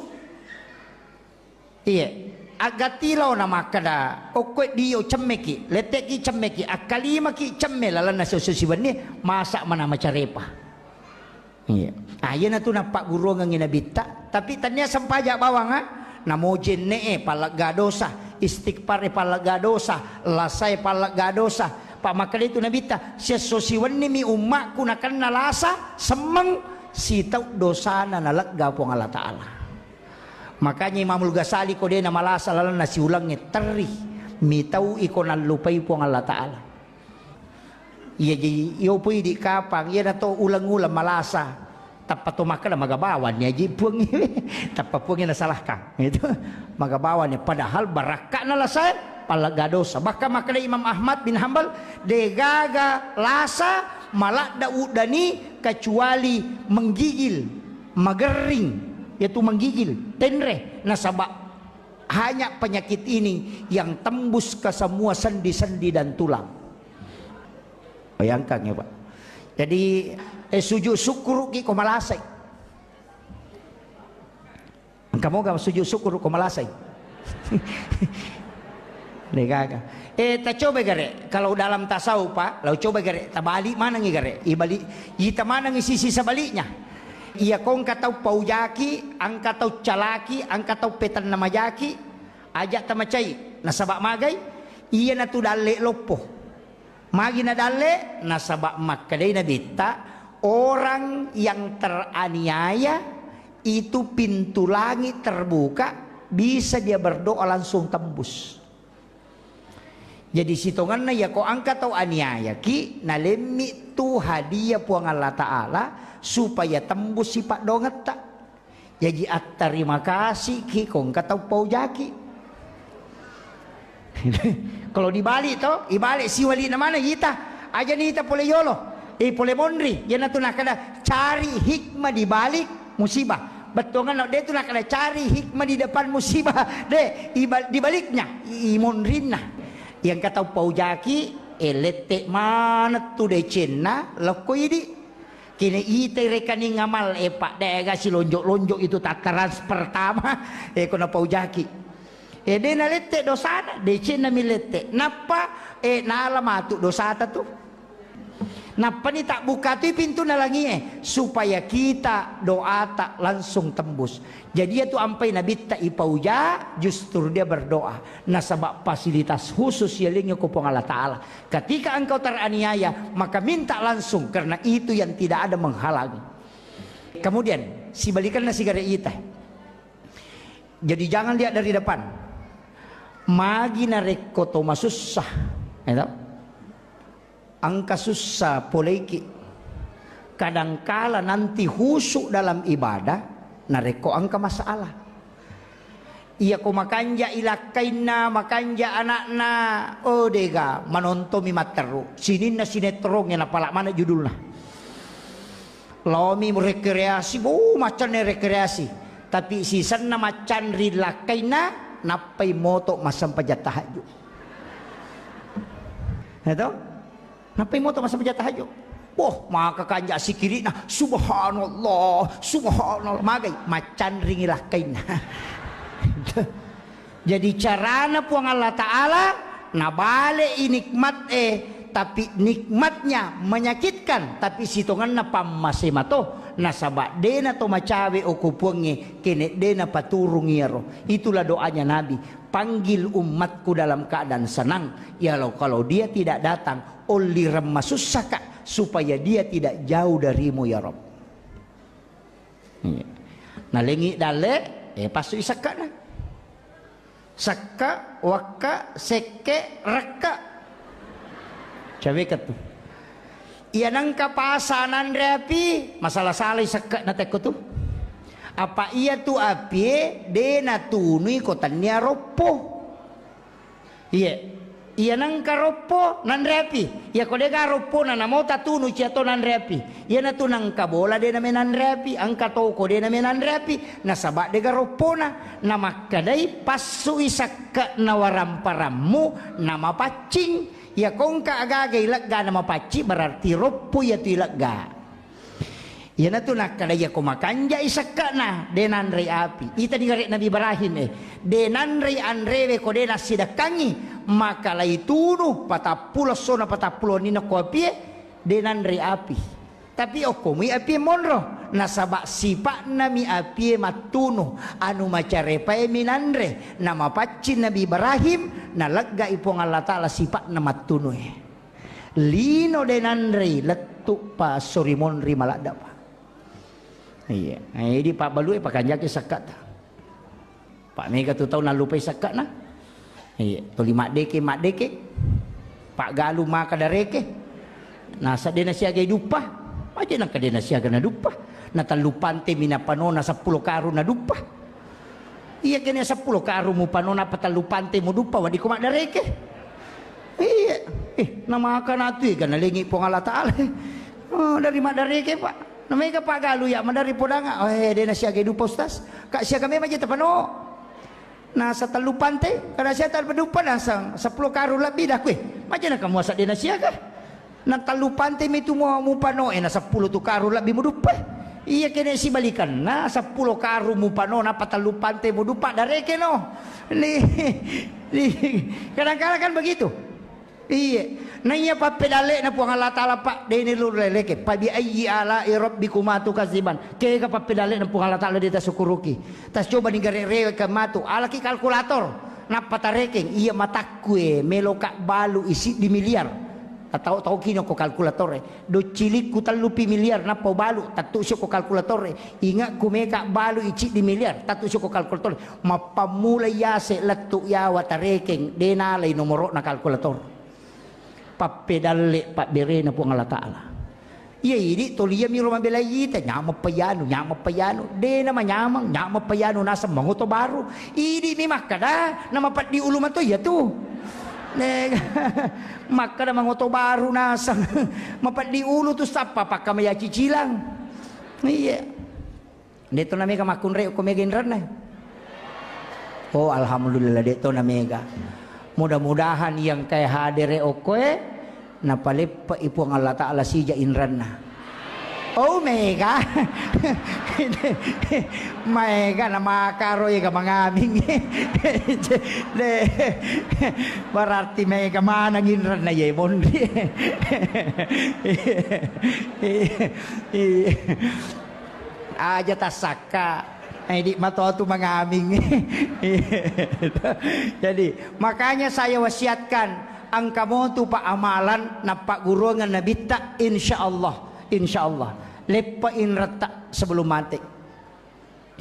Iye, agati laona makkeda, okkoe dio cemmeki, letteki cemmeki, akkalimaki cemme lalenna sessu siwenni, masa mana macarepa. Iya. Ah, iyanatu nappagguruangengngi nabitta, tapi tania sempaja bawang, ah. Namo jenne'e pallegga dosa, istighfar e pallegga dosa, lasae pallegga dosa, Pa makkeda itu Nabitta, "Siesso siwennimi ummakku nakenna lasa, semmeng, sitau dosana nalegga Puang Allah Ta'ala." Makanya Imamul Ghazali ko de namalasa lalenna siulengnge terri, mitau iko nallupai Puang Allah Ta'ala. Iya, jadi iyo pui di kapang, iya nato uleng-uleng malasa. Tappa to makkeda maga bawang ni aji Puang. Tappa Puang nasalahkan. Itu maga bawang ni. Padahal barakka'na lasa, pallegga dosa. Bahkan makkeda Imam Ahmad bin Hambal, degaga lasa maladda uddani kecuali menggigil, magerring, yaitu menggigil, tenre, nasaba hanya penyakit ini yang tembus ke semua sendi-sendi dan tulang. Bayangkan ya, Pak. Jadi, eh, sujud syukur ki ko malasai. Engka moga sujud syukur ko malasai. Degaga. Eh, tacoba gare. Kalau dalam tasawuf, Pak, lau coba gare, tabalik manengi gare. Ibalik, ita manengi sisi sebaliknya. Iya ko engka tau paujaki, engka tau calaki, engka tau petanna majaki, aja tamacai. Nasaba magai, iya natu dalle loppo. Magi nadalle? Nasaba makkedai Nabitta, orang yang teraniaya itu pintu langit terbuka, bisa dia berdoa langsung tembus. Jadi sitongenna yako engka tau aniaya ki, nalemmi tu hadiah Puang Allah Ta'ala supaya tembus sipaddongetta. Jaji attarima kasih ki ko engka tau paujaki. Kalau dibalik to, ibalik siwali na mana ita. Aja ni ita pole yolo. Eh, pole monri. Iyanatu nakada cari hikmah di balik musibah. Bettuanna de tu nakada cari hikmah di depan musibah. De, iba-, di baliknya, i-, i monrinna. Yang kata paujaki, eh, lette mana tu decenna, lokko idi. Kene itai rekening amal, eh, Pak, dega silonjok-lonjok itu tataran pertama, eh, ko napaujaki. Eh, de nalette dosana, decenna mi lette. Nappa, eh, nala matu dosata tu. Nappani tabbuka tu pintu nalangie, supaya kita doata langsung tembus. Jadi, iya tu ampai Nabitta ipauja, justru dia berdoa. Nasaba fasilitas khusus yalengnge ko Puang Allah Ta'ala. Ketika engkau teraniaya, maka minta langsung, karena itu yang tidak ada menghalangi. Kemudian, sibalikanna sigare ita. Jadi, jangan lihat dari depan. Magi narekko to masussa, ya toh? Engka sussa poleiki. Kadangkala nanti khusyuk dalam ibadah, narekko engka masalah. Iya ko makanja ilakkainna, makanja anakna, oh dega, manontomi matteru. Sininna sinetrongnge napala mana judulna. Laomi rekreasi, bo, maccanne rekreasi. Tapi sisenna maccanri lakkainna, nappai moto massempajang tahajud. Ya toh? Nappai moto massempajang tahajud. Boh, maka kanja sikirina, subhanallah, subhanallah. Magai, maccanringi lakkainna. Jadi carana Puang Allah Ta'ala, nabale'i nikmat e, tapi nikmatnya menyakitkan, tapi sitongenna pammase mato, nasaba dena to macawe oko Puangnge, kene dena paturung iyaro. Itulah doanya Nabi, panggil umatku dalam keadaan senang. Ya Allah, kalau dia tidak datang, ollireng masussaka, supaya dia tidak jauh darimu ya Rabb. Iya. Nalengi dalle, eh, passui sekkana. Sekka, wakka, sekke, rekka. Caweka tu. Iya nengka pasa nanre api, masalah-salai sekke na tekko tu. Apa iya tu apie, de natunui ko tannia roppo. Iye. Iya nengka roppo nanre api. Iya ko dega roppona namo tatunu cia to nanre api. Iyanatu nengka bola de name nanre api, engka toko de name nanre api, nasaba dega roppona. Namakkedai, passui sekke'na waramparammu, namapaccing. Iya kongka agaga ilegga namapaccing, berarti roppo iyatu ilegga. Iyanatu nakkeda, iyako makanjai sekke'na, de nanrei api. Ita digare Nabi Ibrahim, eh, de nanrei anrewe ko de nassidekkangi, maka laitunu patappulo essona patappulo wenninna ko apie, de nanrei api. Tapi okkomui apie monro, nasaba sipa'nami apie mattunu, anu macarepaemi nanre, namapaccing Nabi Ibrahim, naleggai Puang Allah Ta'ala sipa'na mattunue. Lino de nanrei, lettu pa sori monri maladda pa. Iya. Eh, idi pabbalue pakanjaki sakkata. Pak mega tu tau nallupai sakkana. Iya, toli maddeke, maddeke. Pak galu maka dareke. Nasa de nasiagai duppa. Aja nangka de nasiaga na duppa. Na tallu pante mina panona seppulo karung na duppa. Iya kene seppulo karung mu panona apa tallu pante mu duppa, wadiko maddareke. Iya. Eh, na maka natu ega nalengi Puang Allah Ta'ala. Oh, dari maddareke, Pak. Na mega pagalu ya, madari podanga. Oh, eh, de nasiagai duppa, Ustaz. Kak siaga memang je tapano. Nasa tallu pante, kada sia tallu duppa nasang seppulo karung lebbi dah kue. Maja na kamu asa de nasiaga. Na tallu pante mi tu mu, mupano, eh, na seppulo tu karung lebbi muduppa. Iya kene sibalikan. Na seppulo karung mupano, napa tallu pante muduppa, dareke no. Ni, ni, kadang-kadang kan begitu. Iye. Na iya pappedalle'na Puang Allah Ta'ala, Pak, deni lu leleke. Fa bi ayyi ala'i rabbikuma tukadziban. Kega pappedalle'na Puang Allah Ta'ala de tasukkuruki. Tas coba ni gare-, rewekka matu. Alaki kalkulator. Nappa tarekeng. Iya matakku e. Meloka balu i siddi miliar. Tau, tau kino ko kalkulator e. Docilikku tellupi miliar. Nappa balu. Tattu sio ko kalkulator e. Ingatku meka balu i siddi miliar. Tattu sio ko kalkulator e. Mappammula yase lettu yawa tarekeng. De nalai nomoro'na kalkulator. Pappedalle pabberena Puang Allah Ta'ala. Iya idi toli iya miro mabelai ita, nyameng payanu, nyameng payanu. De na manyameng, nyameng payanu naseng mangoto baru. Idi mi makkada, na mapeddi ulu mato iya tu. Ne, makkada mangoto baru naseng. Mapeddi ulu tu sappa pakkamaya cicilang. Iya. De'to na mega makkunrai okko mega inranna. Oh, alhamdulillah, de'to na mega. Mudah-mudahan yang kayak hadere okkoe, napaleppe'i Puang Allah Ta'ala sija inranna. Oh, mega. Maega na makaro ega mangaming. De, berarti mega manang inranna ye monri. Iya. Aja tassakka. Eh, di matotu mangaming. Jadi, makanya saya wasiatkan, engka motu pa amalan nappagguruangan nabitta, insya Allah, insya Allah. Leppa inratta sebelum mati.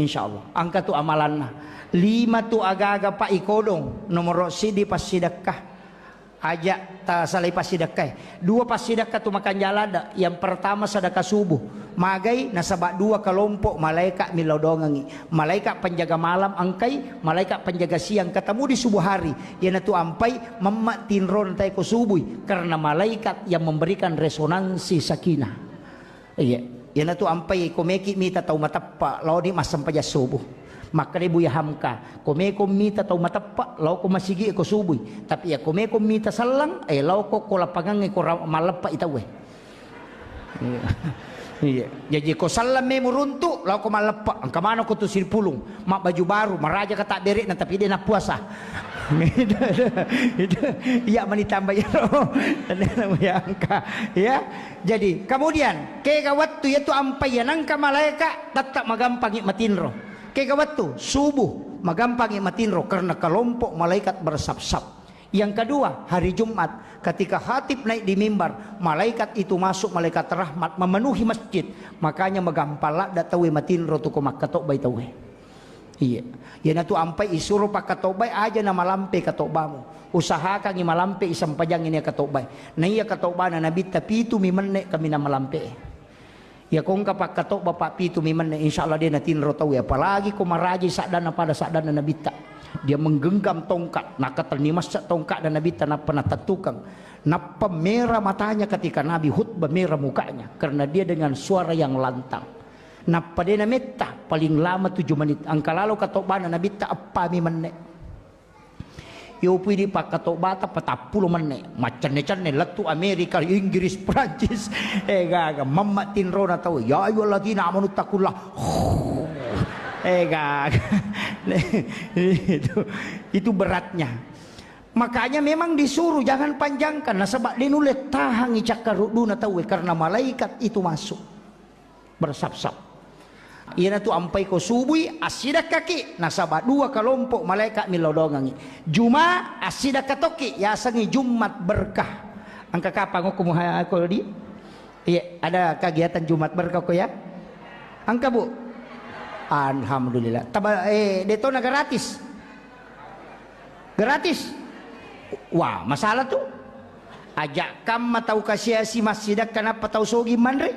Insya Allah. Engka tu amalanna. Lima tu agaga pa ikodong, nomoro sidi passidekka. Aja tasalai passidekkae. Dua passidekka tu makanja ladde. Yang pertama sedekah subuh. Magai nasaba dua kelompok malaikat millau dongengi. Malaikat penjaga malam engkai, malaikat penjaga siang ketemu di subuh hari. Iyanatu ampai memma tinro natae ko subui karena malaikat yang memberikan resonansi sakinah. Iya, iyanatu ampai ko meki mita tau mateppa laoni massempajang subuh. Makkeda Buya Hamka, ko meko mita tau mateppa, laoko masigi ko subui. Tapi iya ko meko mita selleng, eh, laoko ko lapangangnge ko ra-, malleppa i tauwe. Iya. Iya. Jaji ko selleng memu runtu, laoko malleppa. Engka manoko tu sipulung, mabbaju baru, maraja ka tabbere'na, tapi de nappuasa. Itu, itu, iya mani tambah iyaro. Buya Hamka. Ya. Jadi, kemudian, kega wettu iyatu ampai iya nengka malaeka, tetap magampangi matinro. Kega wettu subuh, magampangi matinro karena kelompok malaikat bersaf-saf. Yang kedua, hari Jumat, ketika khatib naik di mimbar, malaikat itu masuk, malaikat rahmat memenuhi masjid. Makanya magampang ladde tauwe matinro tu ko makkatobbai tauwe. Iya. Iyanatu ampai isuro pakkatobbai aja na malampe katobbamu. Usahakangi malampe isempajang ini katobbai. Na iya katobbana Nabitta pitu mi menne kaminang malampe. Iya ko engka pakkatobba pa pitu mi menne, insya Allah de natinro tauwe. Apalagi ko maraji saddanna pada saddanna Nabitta. Dia menggenggam tongkat, nakatenni massa tongkat dan Nabitta nappa natettukang. Nappa merah matanya ketika Nabi khutbah, merah mukanya karena dia dengan suara yang lantang. Nappa de nametta, paling lama tujuh menit. Engka lalo katobbana Nabitta eppa mi menne. Yopu idi pakkatobbata patappulo menne. Maccenne-cenne lettu Amerika, Inggris, Prancis. Eh gaga, mamma tinrona tau. Ya ayyuhalladzina amanu taqullaha. Eh gaga. Itu, itu beratnya. Makanya memang disuruh jangan panjangkan. Nasaba de nulle tahangi cakkarudduna tauwe karena malaikat itu masuk. Bersaf-saf. Iyanatu ampai ko subui, assidakkaki, nasaba dua kelompok malaikat millau dongangi. Juma, assidakka tokki, yasengi Jumat berkah. Engka kapang okko muha-, ko di? Iya, ada kegiatan Jumat Berkah ko ya? Engka, Bu? Alhamdulillah. Taba-, eh, detona gratis? Gratis? Wah, masalah tu. Aja kamma tau kasiasi massidakka nappa tau sogi manre.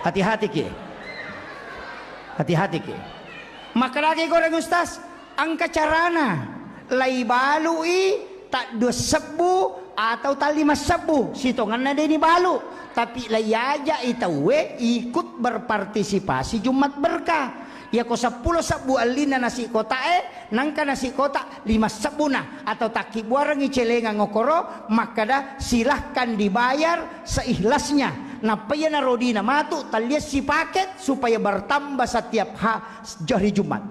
Hati-hati ki. Hati-hati ki. Maka lagi goreng Ustaz, engka carana. Laibalui taddua sebbu atau tallima sebbu, sitongenna de nibalu, tapi laiaja'i tauwe ikut berpartisipasi Jumat Berkah. Yako seppulo sebbu ellinna nasi kotae, nangka nasi kota lima sebbuna, atau takkibbuarengngi celengang okoro, makkada, "Silahkan dibayar seikhlasnya." Nappa iyanaro dina matu, talliassi paket supaya bertambah setiap ha-, hari Jumat.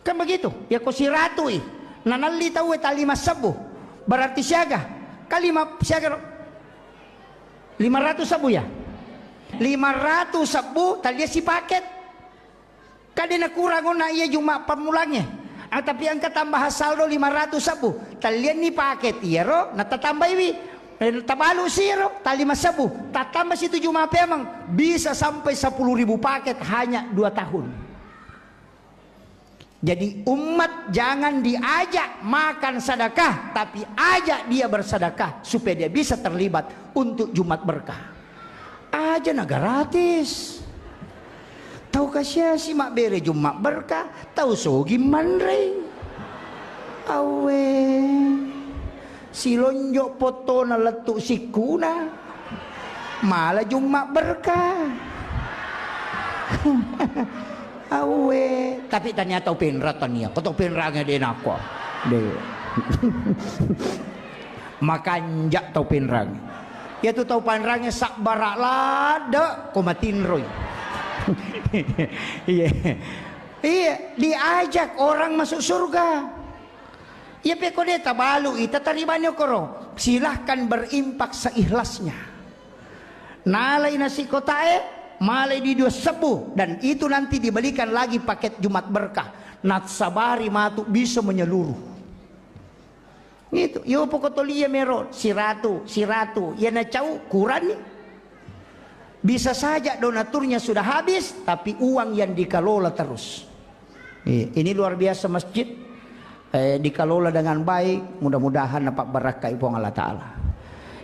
Kan begitu? Yako siratui, nanalli tauwe tallima sebbu, berarti siaga? Kan lima, siaga ro? Lima ratus sebbu ya? Lima ratus sebbu talliassi paket. Kan de nakurang onna iya Jumat pammulangnge. Ah, tapi engka tambahan saldo lima ratus sebbu. Tallianni paket iyaro, natatambaiwi. Eh, tabalu siro, tallima sebbu. Tatamba situ Jumat peameng. Bisa sampai sepuluh ribu paket hanya dua tahun. Jadi, umat jangan diajak makan sedekah, tapi ajak dia bersedekah supaya dia bisa terlibat untuk Jumat Berkah. Aja na gratis. Tau kasiasi mabbere Jumat Berkah, tau sogi manrei. Awe. Silonjo pottona lettu sikkuna. Mala Jumat Berkah. Awe, tapi tania tau penra tania. Ko tau penrange de nako. De. Makanja tau penrange. Iya tu tau penrange sabbara ladde ko matinroi. Iya. Iya, diajak orang masuk surga. Iya, pekko de tabalu ita taribani okoro. Silahkan berinfak seikhlasnya. Nalai nasi kotae, malai di dua sebbu, dan itu nanti dibelikan lagi paket Jumat Berkah. Nassabari matu bisa menyeluruh. Gitu. Yo poko tolia mero, siratu, siratu. Ya nacau, kurani. Bisa saja donaturnya sudah habis, tapi uang yang dikelola terus. Iya, ini luar biasa masjid, eh, dikelola dengan baik, mudah-mudahan napabbarakkai Puang Allah Ta'ala.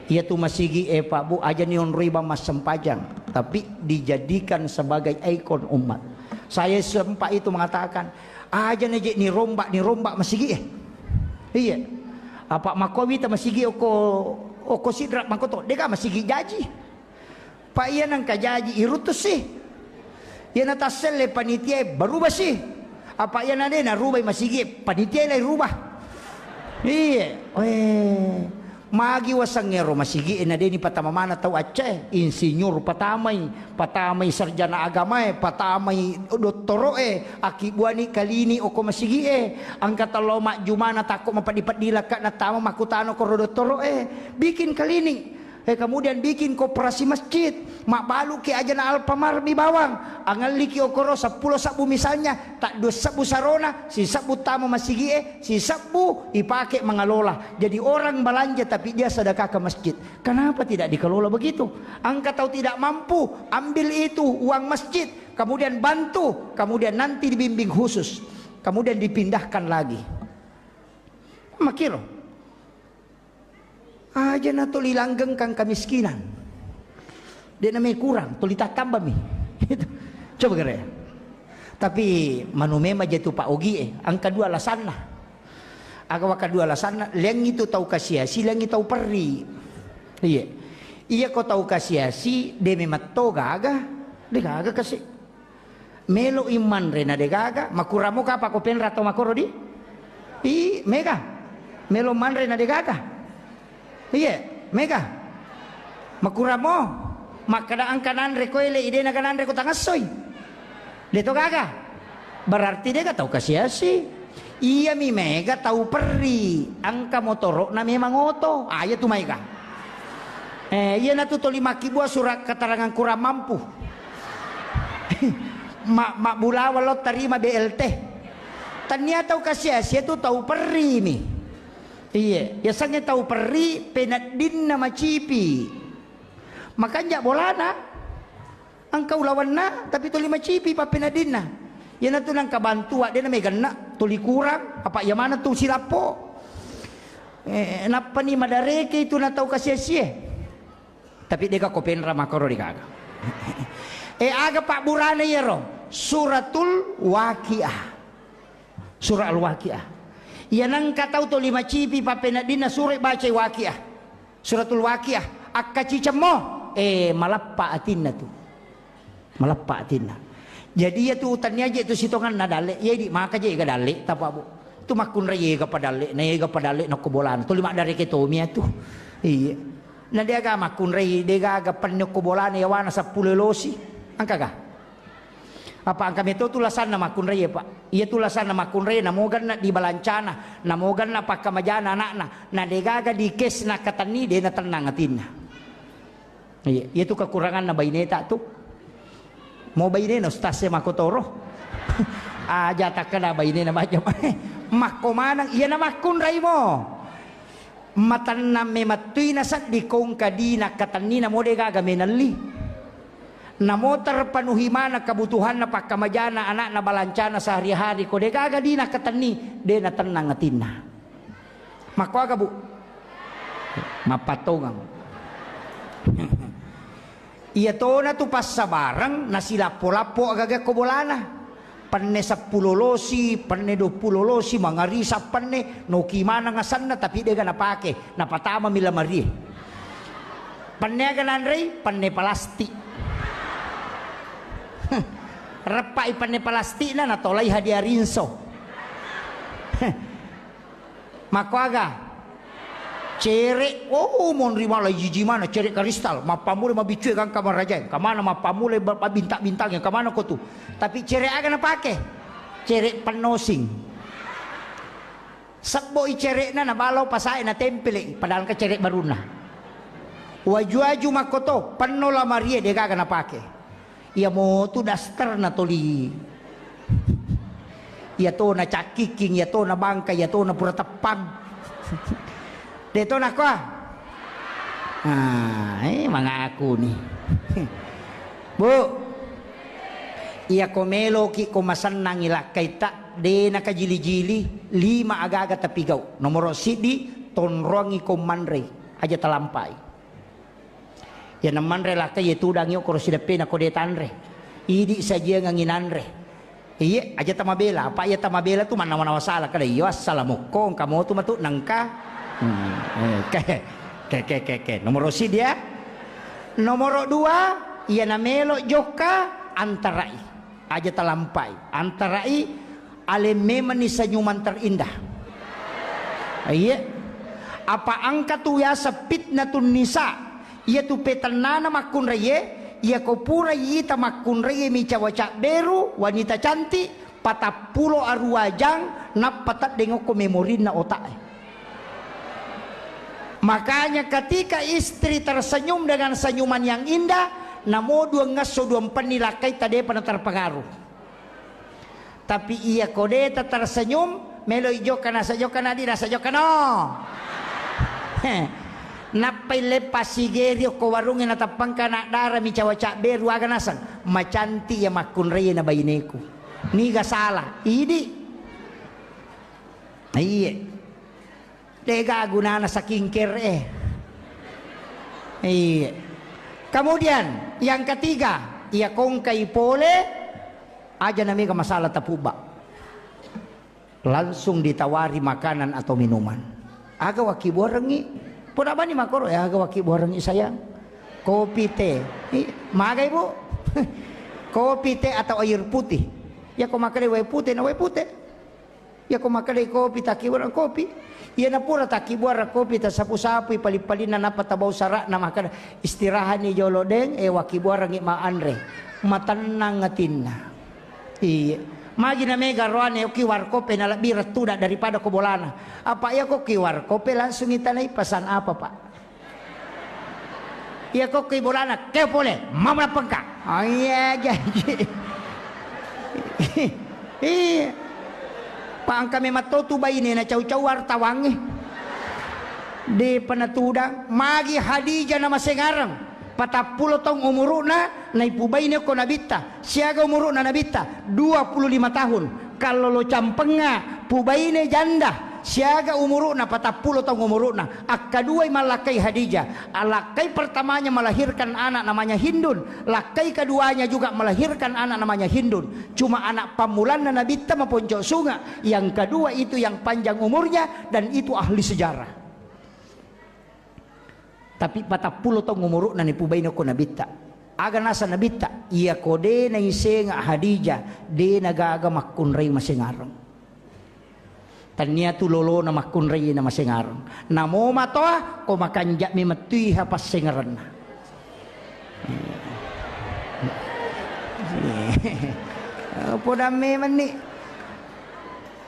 Iya tu masigi, eh, Pak Bu, aja ni onroi bang massempajang, tapi dijadikan sebagai ikon umat. Saya sempat itu mengatakan, aja ni je ni rombak, ni rombak masigi, eh. Iya. Apa makowi ta masigi oko, oko sidrak makoto, dega masigi jaji. Pak iya nangka jaji iruttusi. Iya natasselle panitia e, barubasi. Apa iya nade narubai masigi e, panitia e lai rubah. Iya, weh. Magi wasengngero masigi e, nadeni patama mana tau acce, insinyur patamai, patamai sarjana agama e, patamai dottoro e, akibbuani kalini oko masigi e, angka tallo majjumana takko mapeddi-peddi lakka natama makkutano koro dottoro e, bikin kalini. Eh, kemudian bikin koperasi masjid, mabbaluki ajana Alfamart mi bawang, angelliki okoro seppulo sebbu misalnya, tak dua sebbu sarona, sisebbu tama masigi e, sisebbu ipake mangalola. Jadi orang belanja tapi dia sedekah ke masjid. Kenapa tidak dikelola begitu? Angka tau tidak mampu, ambil itu uang masjid, kemudian bantu, kemudian nanti dibimbing khusus, kemudian dipindahkan lagi. Makiro. Aja na tuli langgengkang kamiskinan. De na mai kurang, tuli tattambami. Gitu. Coba kere. Tapi manu memang je tu Pak Ogi e, angka dua alasanna. Aga waka dua alasanna, lengi tu tau kasiasi, lengi tau perri. Iya. Iya ko tau kasiasi, de memang to gaga, de gaga kasi. Melo i manre na de gaga, makuramo kapa ko penra to makoro di? I, mega. Melo manre na de gaga. Iye, mega. Makuramo, makkada angka nanre ko ele, ide na ga nanre ko tangassoi. De to gaga. Berarti de ga tau kasiasi. Iya mi mega tau perri, angka motoro na memang oto. Ah, iya tu maega. Eh, iya na tu toli makkibua surat keterangan kurang mampu. Ma-, mabbulawa lo tarima B L T. Tania tau kasi-asie tu tau perri mi. Iye, yasengnge tau perri peneddinna macipi. Makanja bolana. Engka ulawenna, tapi tuli macipi pappeneddinna. Iyanatu nengka bantu, wa, de na meganna, tuli kurang, apa iya maneng tu silappo. Eh, nappani madareke itu na tau kasi-asie. Tapi dega ko penra makoro degaga. Eh, aga pabburana iyaro? Suratul Waqiah. Surah Al-Waqiah. Iya nengka tau tuli macipi pappeneddinna sura bacai Waqiah. Suratul Waqiah, akkacicemmo, eh, maleppa atinna tu. Maleppa atinna. Jadi iya tu tania je tu sitonganna dalle, iya idi maka je ga dalle tapa, Bu. Tu makkunrai ega padalle, na ega padalle nokko bolana. Tuli maddareke tomi atu. Iya. Na deaga makkunrai, degaga penne okko bolana yawana seppulo losi. Engkaga? Apa engka meto tu lasanna makkunrai, Pak? Iya tu lasanna makkunrai, namo ganna di balancana, namo ganna pakkamajana anakna, na degaga di kes na katenni, de na tennang atinna. Iya, iya tu kekuranganna baineta tu. Mo bainena ustaz e makkotoro. Aja takkeda bainena macam. Makko maneng, iya na makkunrai mo. Matennang memettui na seddi kongka di na katenni namo degaga menelli. Namo terpenuhi maneng kebutuhanna pakkamajana anakna balancana sehari-hari ko degaga di na katenni, de na tennang atinna. Makkuaga, Bu? Mappatongang. Iya tona tu passabareng nasilappo-lappo agaga ko bolana. Penne seppulo losi, penne duappulo losi, mangarisa penne, noki maneng asenna, tapi dega napake, napatamami lamarie. Penne aga nanrei? Penne palastik. Reppai penne palastikna, natolai hadiah rinso. Makkuaga? Cere, oh, monri mala jiji mana cere karistal, mappammula mabiccue gangka marajae, kamana mappammula ba-, ba-, bintang-bintangnge, kamana ko tu? Tapi cere aga napake? Cere pennosing. Sebbo i cere'na, nabalau pasae, natempele, padahal engka cere barunna. Waju-waju makkoto, penno lamarie, degaga napake. Iya motu daster na toli. Iya to na cakkiking, iya to na bangka, iya to na pura teppang. De to na koa. Ah, eh, mangaku ni. Bu, iya ko meloki ko masennangi lakkaitta, de na kajili-jili, lima aga-aga tapigau. Nomoro siddi, tonroangi ko manrei, aja talampai. Iya namanre lakka, iya tudang, iya koro sideppena ko de tanre. Idi sajiangengi nanre. Iye, aja tamabela. Apa iya tamabela tu mannawa-nawa sala kada. Iyo, assalamualaikum, kamu tu matu nengka. Hmm, eh, ke, ke, ke, ke, ke. Nomoro siddi ya. Nomoro dua, iya namelo jokka antarai. Aja talampai. Antarai, aleng memenni senyuman terindah. Iye. Apa engka tu yaseng fitnatun nisa, iya tu petennana makkunraie, iya ko pura ita makkunraie mi cawa cabberu, wanita cantik, patappulo arua jang, nappa teddeng okko memorinna otak e. Makanya ketika istri tersenyum dengan senyuman yang indah, namo dua ngesso dua mpenni lakkaita depa na terpengaruh. Tapi iya ko de ta tersenyum, melo i jokka nasa jokka nadi nasa jokka no. Nappai leppa sigeri okko warungnge na tappangka anak dara mi cawa cabberu aga naseng. Macanti iya makkunrai na baineku. Niga salah? Idi. Iye. Dega gunana skincare e. Iya. Kemudian yang ketiga, iya kongkai pole aja namega masalah tapubba. Langsung ditawari makanan atau minuman. Aga wakibuarengngi? Pura bani makoro, ya aga wakibuarengngi sayang? Kopi, teh. I, magai, Bu? Kopi, teh atau air putih? Ya ko makkeda wae putih na wae putih. Iya ko makkedai kopi, takkibuareng kopi. Iya napura takkibuareng kopi, tasapu-sapui pali-palinna, nappa tabau sara'na, makkeda, "Istirahatni jolo, Deng, eh, wakkibuarengngi ma anre." Matennang atinna. Iya. Magi na mega roane, oki warkope na lebbi rettuda daripada ko bolana. Apa iya ko ki warkope langsung itanai pesan apa, Pak? Iya kokko i bolana, keo pole, mamo nappengka. Oh iya, janji. Iya. Pa engka memang to tu baine na cau-cau wartawangnge. Depa natudang, magi Hadijah namasengareng. Patappulo taung umuru'na, naipubaine ko Nabitta. Siaga umuru'na Nabitta? Dua puluh lima tahun. Kallolo campengnga, pubaine janda. Siaga umuru'na? Patappulo taung umuru'na. Akkaduai mallakkai Hadijah. Lakkai pertamanya melahirkan anak namanya Hindun. Lakkai keduanya juga melahirkan anak namanya Hindun. Cuma anak pammulanna Nabitta maponco sunga, yang kedua itu yang panjang umurnya dan itu ahli sejarah. Tapi patappulo taung umuru'na nipubaine ko Nabitta. Aga nasa Nabitta, iya ko de naisenga Hadijah, de nagaga makkunrai masengareng. Tania tu lolona makkunrai na masengareng. Namo matoa, ko makanja memettui ha passengerenna. Podang memenni.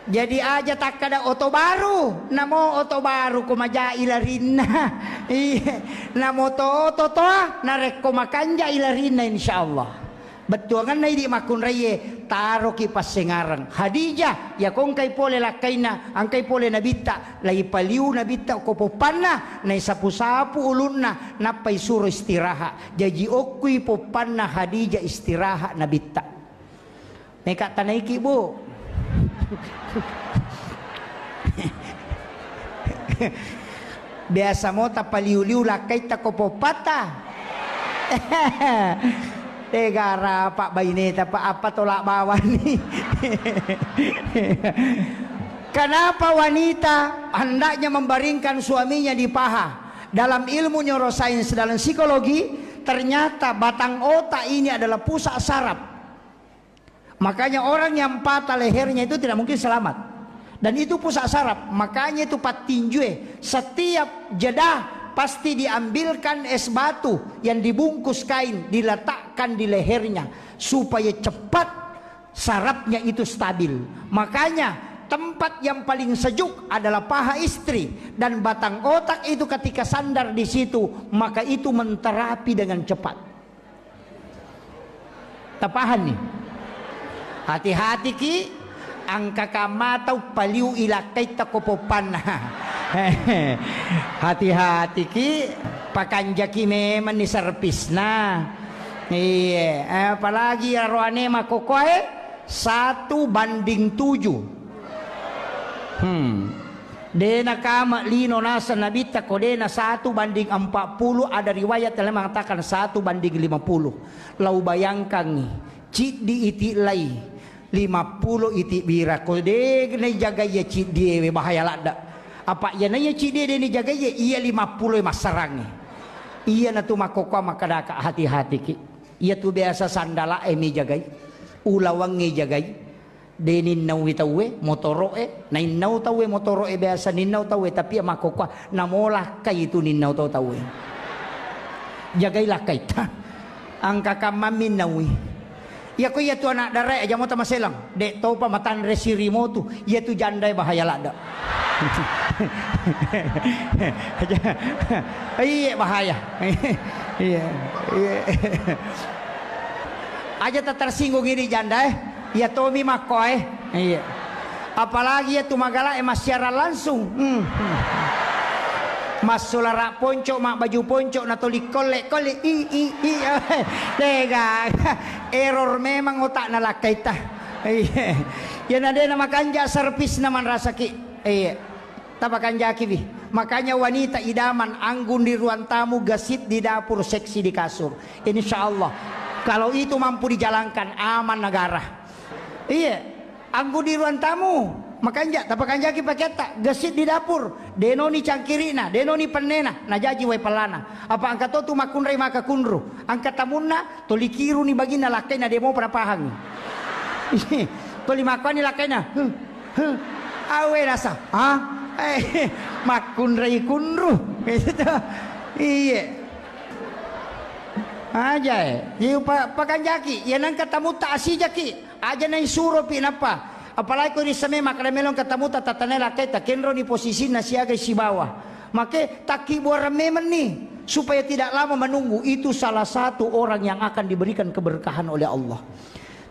Jadi aja takkada oto baru, namo oto baru ko majai larinna. Iya, namo to oto toa, narekko makanja ilarinna, insyaallah. Bettuangenna idi makkunraie, taroki passengareng. Hadijah, iya ko engkai pole lakkainna, engkai pole Nabitta, laipaliu Nabitta ko poppanna, naisapu-sapu ulunna, nappai suro istirahat. Jaji okkui poppanna Hadijah istirahat Nabitta. Meka tanaiki, Bu. Biasa mo tapaliu-liu lakkaitta ko poppatta. Tega rapa baineta, pa apa tolak bawani. Kenapa wanita hendaknya membaringkan suaminya di paha? Dalam ilmu neurosains, dalam psikologi, ternyata batang otak ini adalah pusat saraf. Makanya orang yang patah lehernya itu tidak mungkin selamat. Dan itu pusat saraf, makanya itu pattinjue setiap jeda pasti diambilkan es batu yang dibungkus kain, diletakkan di lehernya supaya cepat sarafnya itu stabil. Makanya tempat yang paling sejuk adalah paha istri, dan batang otak itu ketika sandar di situ, maka itu menterapi dengan cepat. Tapahanni? Hati-hatiki, engka kamma tau paliu ilakkaitta ko poppanna. Hati-hatiki, pakanjaki memenni servisna. Iya, apalagi aroane makokoe satu banding tujuh. Hmm. De nakama lino naseng Nabitta ko de na satu banding empat puluh, ada riwayat yang mengatakan satu banding lima puluh. Lau bayangkangngi, ciddi iti lai, lima puluh iti bira. Ko de naijagai iya ciddi ewe, bahaya ladda. Apa iya naiya ciddi de naijagai iya, iya lima puluh e massarangnge. Iya natu makkokoa makkadaka, hati-hatiki. Iya tu biasa sandala e mi jagai, ulawangnge jagai. De ninnaui tauwe motoro'e, nainnau tauwe motoro'e, biasa ninnau tauwe, tapi iya makkokkoa, namo lakkai tu ninnau tau tauwe. Jagai lakkaitta. Engka kammammi naui. Iya ko iya tu anak darae aja mota maselang, de topa matanre sirimo tu, iya tu jandae bahaya ladda. Iye bahaya. Iya, iya. Aja tak tersinggung ini janda, eh. Iya tomi makkoe. Iya. Apalagi iya tu magala e massiaran langsung. Hmm. Massulara ponco, mabbaju ponco, natoli kolle-kolle. I, i, i. Tega. Error memang otakna lakkaita. Iya. Iya na de na makanja servisna manrasaki. Iya. Tapakanjakiwi. Makanya wanita idaman anggun di ruang tamu, gesit di dapur, seksi di kasur. Insya Allah. Kalau itu mampu dijalankan, aman negara. Iya. Anggun di ruang tamu. Makanja, tapakanjaki paketta, gesit di dapur. Denoni cangkirina, denoni pennena, najaji wai pellana. Apa engka to tu makkunrai maka kunru. Engka tamunna, toli kiruni baginna lakkaina, demo pada pahang. Toli makkuani lakkaina. Huh, huh. Awe rasa. Ah, eh, makkunrai kunru. Gitu. Iye. Aja e. Iu pa-, pakanjaki. Iya nengka tamutta asijaki. Aja naisuropi nappa. Apalagi ko rissame makkeda melo engka tamutta tatanai lakkaita, kenroni posisinna siaga sibawa. Make takkibuareng memenni supaya tidak lama menunggu. Itu salah satu orang yang akan diberikan keberkahan oleh Allah.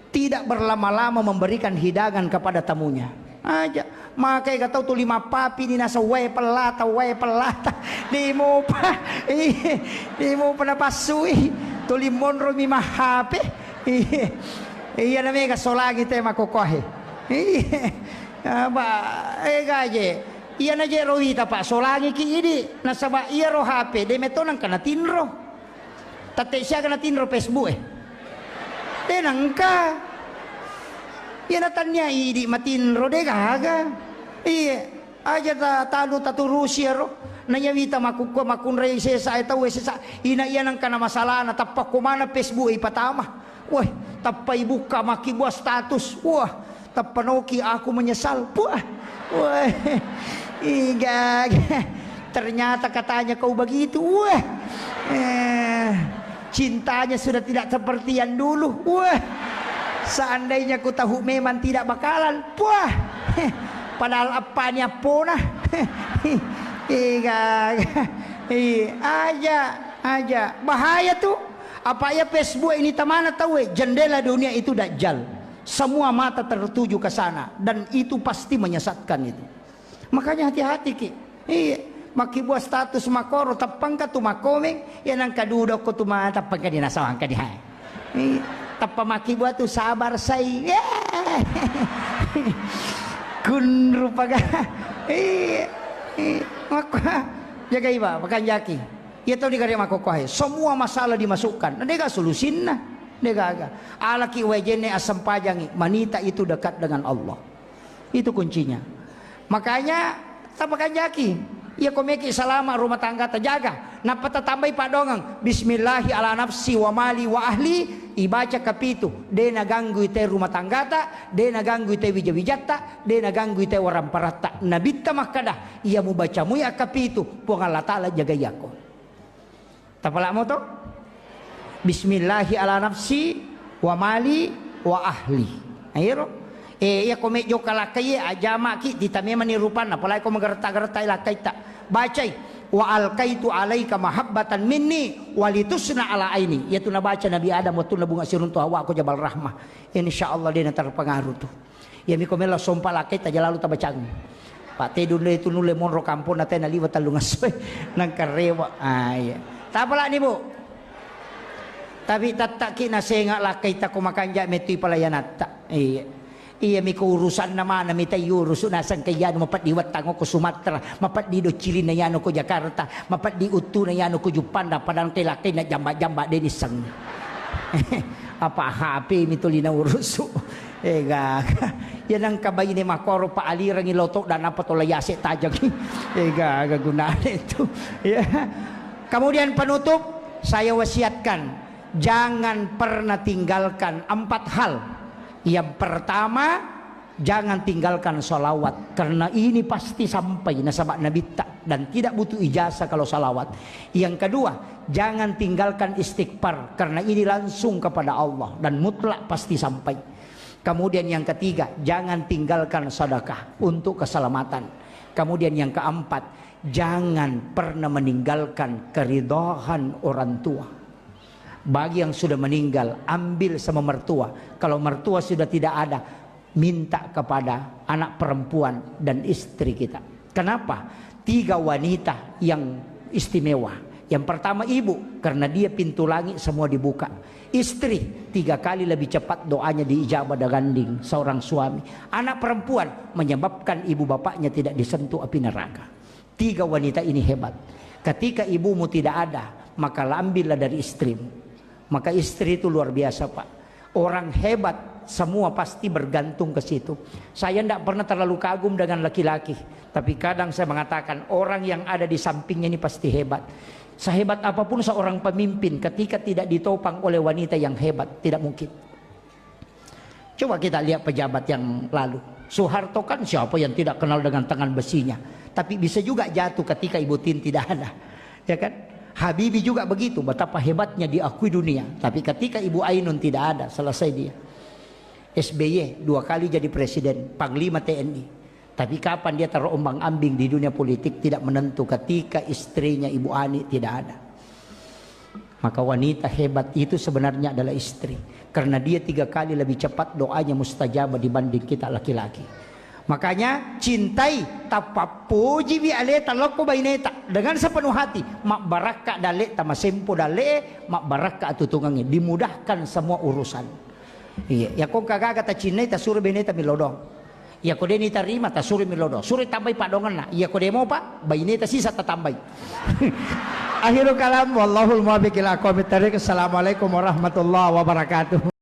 Tidak berlama-lama memberikan hidangan kepada tamunya. Aja, makai ga tau tuli mappapi ni naseng wae pellata, wae pellata. Dimupa, iya, dimupa napassui. Tuli monro mi mahape. Iya. Iya na mega solangi te makokohe. Iya. Apa, eh, gaje. Iya na je ro wita, Pak, solangi ki idi. Nasaba iya ro H P, de meto nangka natinro. Tette siaga natinro Facebook e. De nangka. Iya na tannia idi matinro, de gaga. Iya. Aja ta-, talu taturusi ero. Na iya wita makkukua makkunrai sesa e tau e sesa. Ina iya nangka na masalana tappa ko mana Facebook e ipatama. Weh, tappa ibukka makkibua status. Wah, tappa noki aku menyesal. Puah. Weh. Iga. Ternyata katanya kau begitu. Weh. Eh, cintanya sudah tidak seperti yang dulu. Weh. Seandainya ku tahu memang tidak bakalan. Puah. Padahal appani appona. Iga. Iya, aja, aja. Bahaya tuh. Apa iya Facebook ini tamana tau e? Jendela dunia itu dajjal. Semua mata tertuju ke sana dan itu pasti menyesatkan itu. Makanya hati-hati ki. Iya, makkibua status makoro, tappangka tu makomeng, ya nangka dudok ko tu ma tappangka di nasawangka di hai. Iya, tappa makkibua tu sabar sai. Iya. Kun rupaga. Iya. Iya. Makko jagai ba, makanjaki. Iya tau di kare makko kohe. Semua masalah dimasukkan. Nah, dega solusinna. Dega aga. Alaki wajene asam pajangi. Manita itu dekat dengan Allah. Itu kuncinya. Makanya, tapakanjaki. Iya ko meki salama rumah tangga tajaga. Nappa tatambai paddongeng. Bismillahi ala nafsi wa mali wa ahli. Ibaca kapitu. De naganggui te rumah tanggata. De naganggui te wija-wijatta. De naganggui te waramparatta. Nabitta makkada. Iya mubaca mui akkapitu. Puang Allah Ta'ala jagai ako. Tapala'mo to? Bismillahi ala nafsi wa mali wa ahli. Nah, iyaro. Eh, iya ko mejjo kalakkai, ajamaki, tita memani rupanna, apalagi ko magerta-gertai lakkaitta. Bacai, wa alkaitu alaika mahabbatan minni walitusna ala aini. Iyatu nabaca Nabi Adam wattunna bunga siruntu Hawa ko Jabal Rahmah. Insya Allah de naterpengaruh tu. Iyami ko melo sompa lakkai taja lalu tabacang. Pak Tedun de tu nulle monro kampong na tena liwa tellung esso. Nangka rewa. Ah, iya. Tapalani, Bu. Tapi tattaki nasenga lakkai tako makanja metui palayanatta. Iya. Iyami ko urusanna mana mita iurusu naseng ke iyanu mapeddi wettang ko Sumatera, mapeddi doccilinna iyanu ko Jakarta, mapeddi uttuna iyanu ko Juppanda, padahal ke lakkai na jamba-jamba de nisseng. Apa H P mi tuli naurusu. Ega. Ya nangka baine makoro pa alirangi loto dan apa tola yase tajangi. Ega, aga gunane itu. Ya. Kemudian penutup, saya wasiatkan, jangan pernah tinggalkan empat hal. Yang pertama, jangan tinggalkan salawat, karena ini pasti sampai nasaba nabitta dan tidak butuh ijazah kalau salawat. Yang kedua, jangan tinggalkan istighfar, karena ini langsung kepada Allah dan mutlak pasti sampai. Kemudian yang ketiga, jangan tinggalkan sedekah untuk keselamatan. Kemudian yang keempat, jangan pernah meninggalkan keridhaan orang tua. Bagi yang sudah meninggal, ambil sama mertua. Kalau mertua sudah tidak ada, minta kepada anak perempuan dan istri kita. Kenapa? Tiga wanita yang istimewa. Yang pertama ibu, karena dia pintu langit semua dibuka. Istri, tiga kali lebih cepat doanya diijabah dibanding seorang suami. Anak perempuan menyebabkan ibu bapaknya tidak disentuh api neraka. Tiga wanita ini hebat. Ketika ibumu tidak ada, maka ambillah dari istrimu. Maka istri itu luar biasa, Pak. Orang hebat, semua pasti bergantung ke situ. Saya tidak pernah terlalu kagum dengan laki-laki. Tapi kadang saya mengatakan, orang yang ada di sampingnya ini pasti hebat. Sehebat apapun seorang pemimpin, ketika tidak ditopang oleh wanita yang hebat, tidak mungkin. Coba kita lihat pejabat yang lalu. Soeharto kan siapa yang tidak kenal dengan tangan besinya? Tapi bisa juga jatuh ketika Ibu Tin tidak ada. Ya kan? Habibie juga begitu, betapa hebatnya diakui dunia. Tapi ketika Ibu Ainun tidak ada, selesai dia. S B Y dua kali jadi presiden, panglima T N I. Tapi kapan dia terombang-ambing di dunia politik tidak menentu ketika istrinya Ibu Ani tidak ada. Maka wanita hebat itu sebenarnya adalah istri. Karena dia tiga kali lebih cepat doanya mustajabah dibanding kita laki-laki. Makanya cintai, tapappojiwi aleta lokko baineta dengan sepenuh hati. Mabbarakka dalle'ta, masempo dalle'e, mabbarakka atutungengnge, dimudahkan semua urusan. Iya, yako engka gaga tacinnai, tasuro baineta millau doang. Yako de' nitarima, tasuro millau doang. Suro tambai paddoangenna. Yako de' mopa, baineta sisa tatambai. Akhirul kalam, wallahul muwaffiq ila aqwamit thariq. Assalamualaikum warahmatullahi wabarakatuh.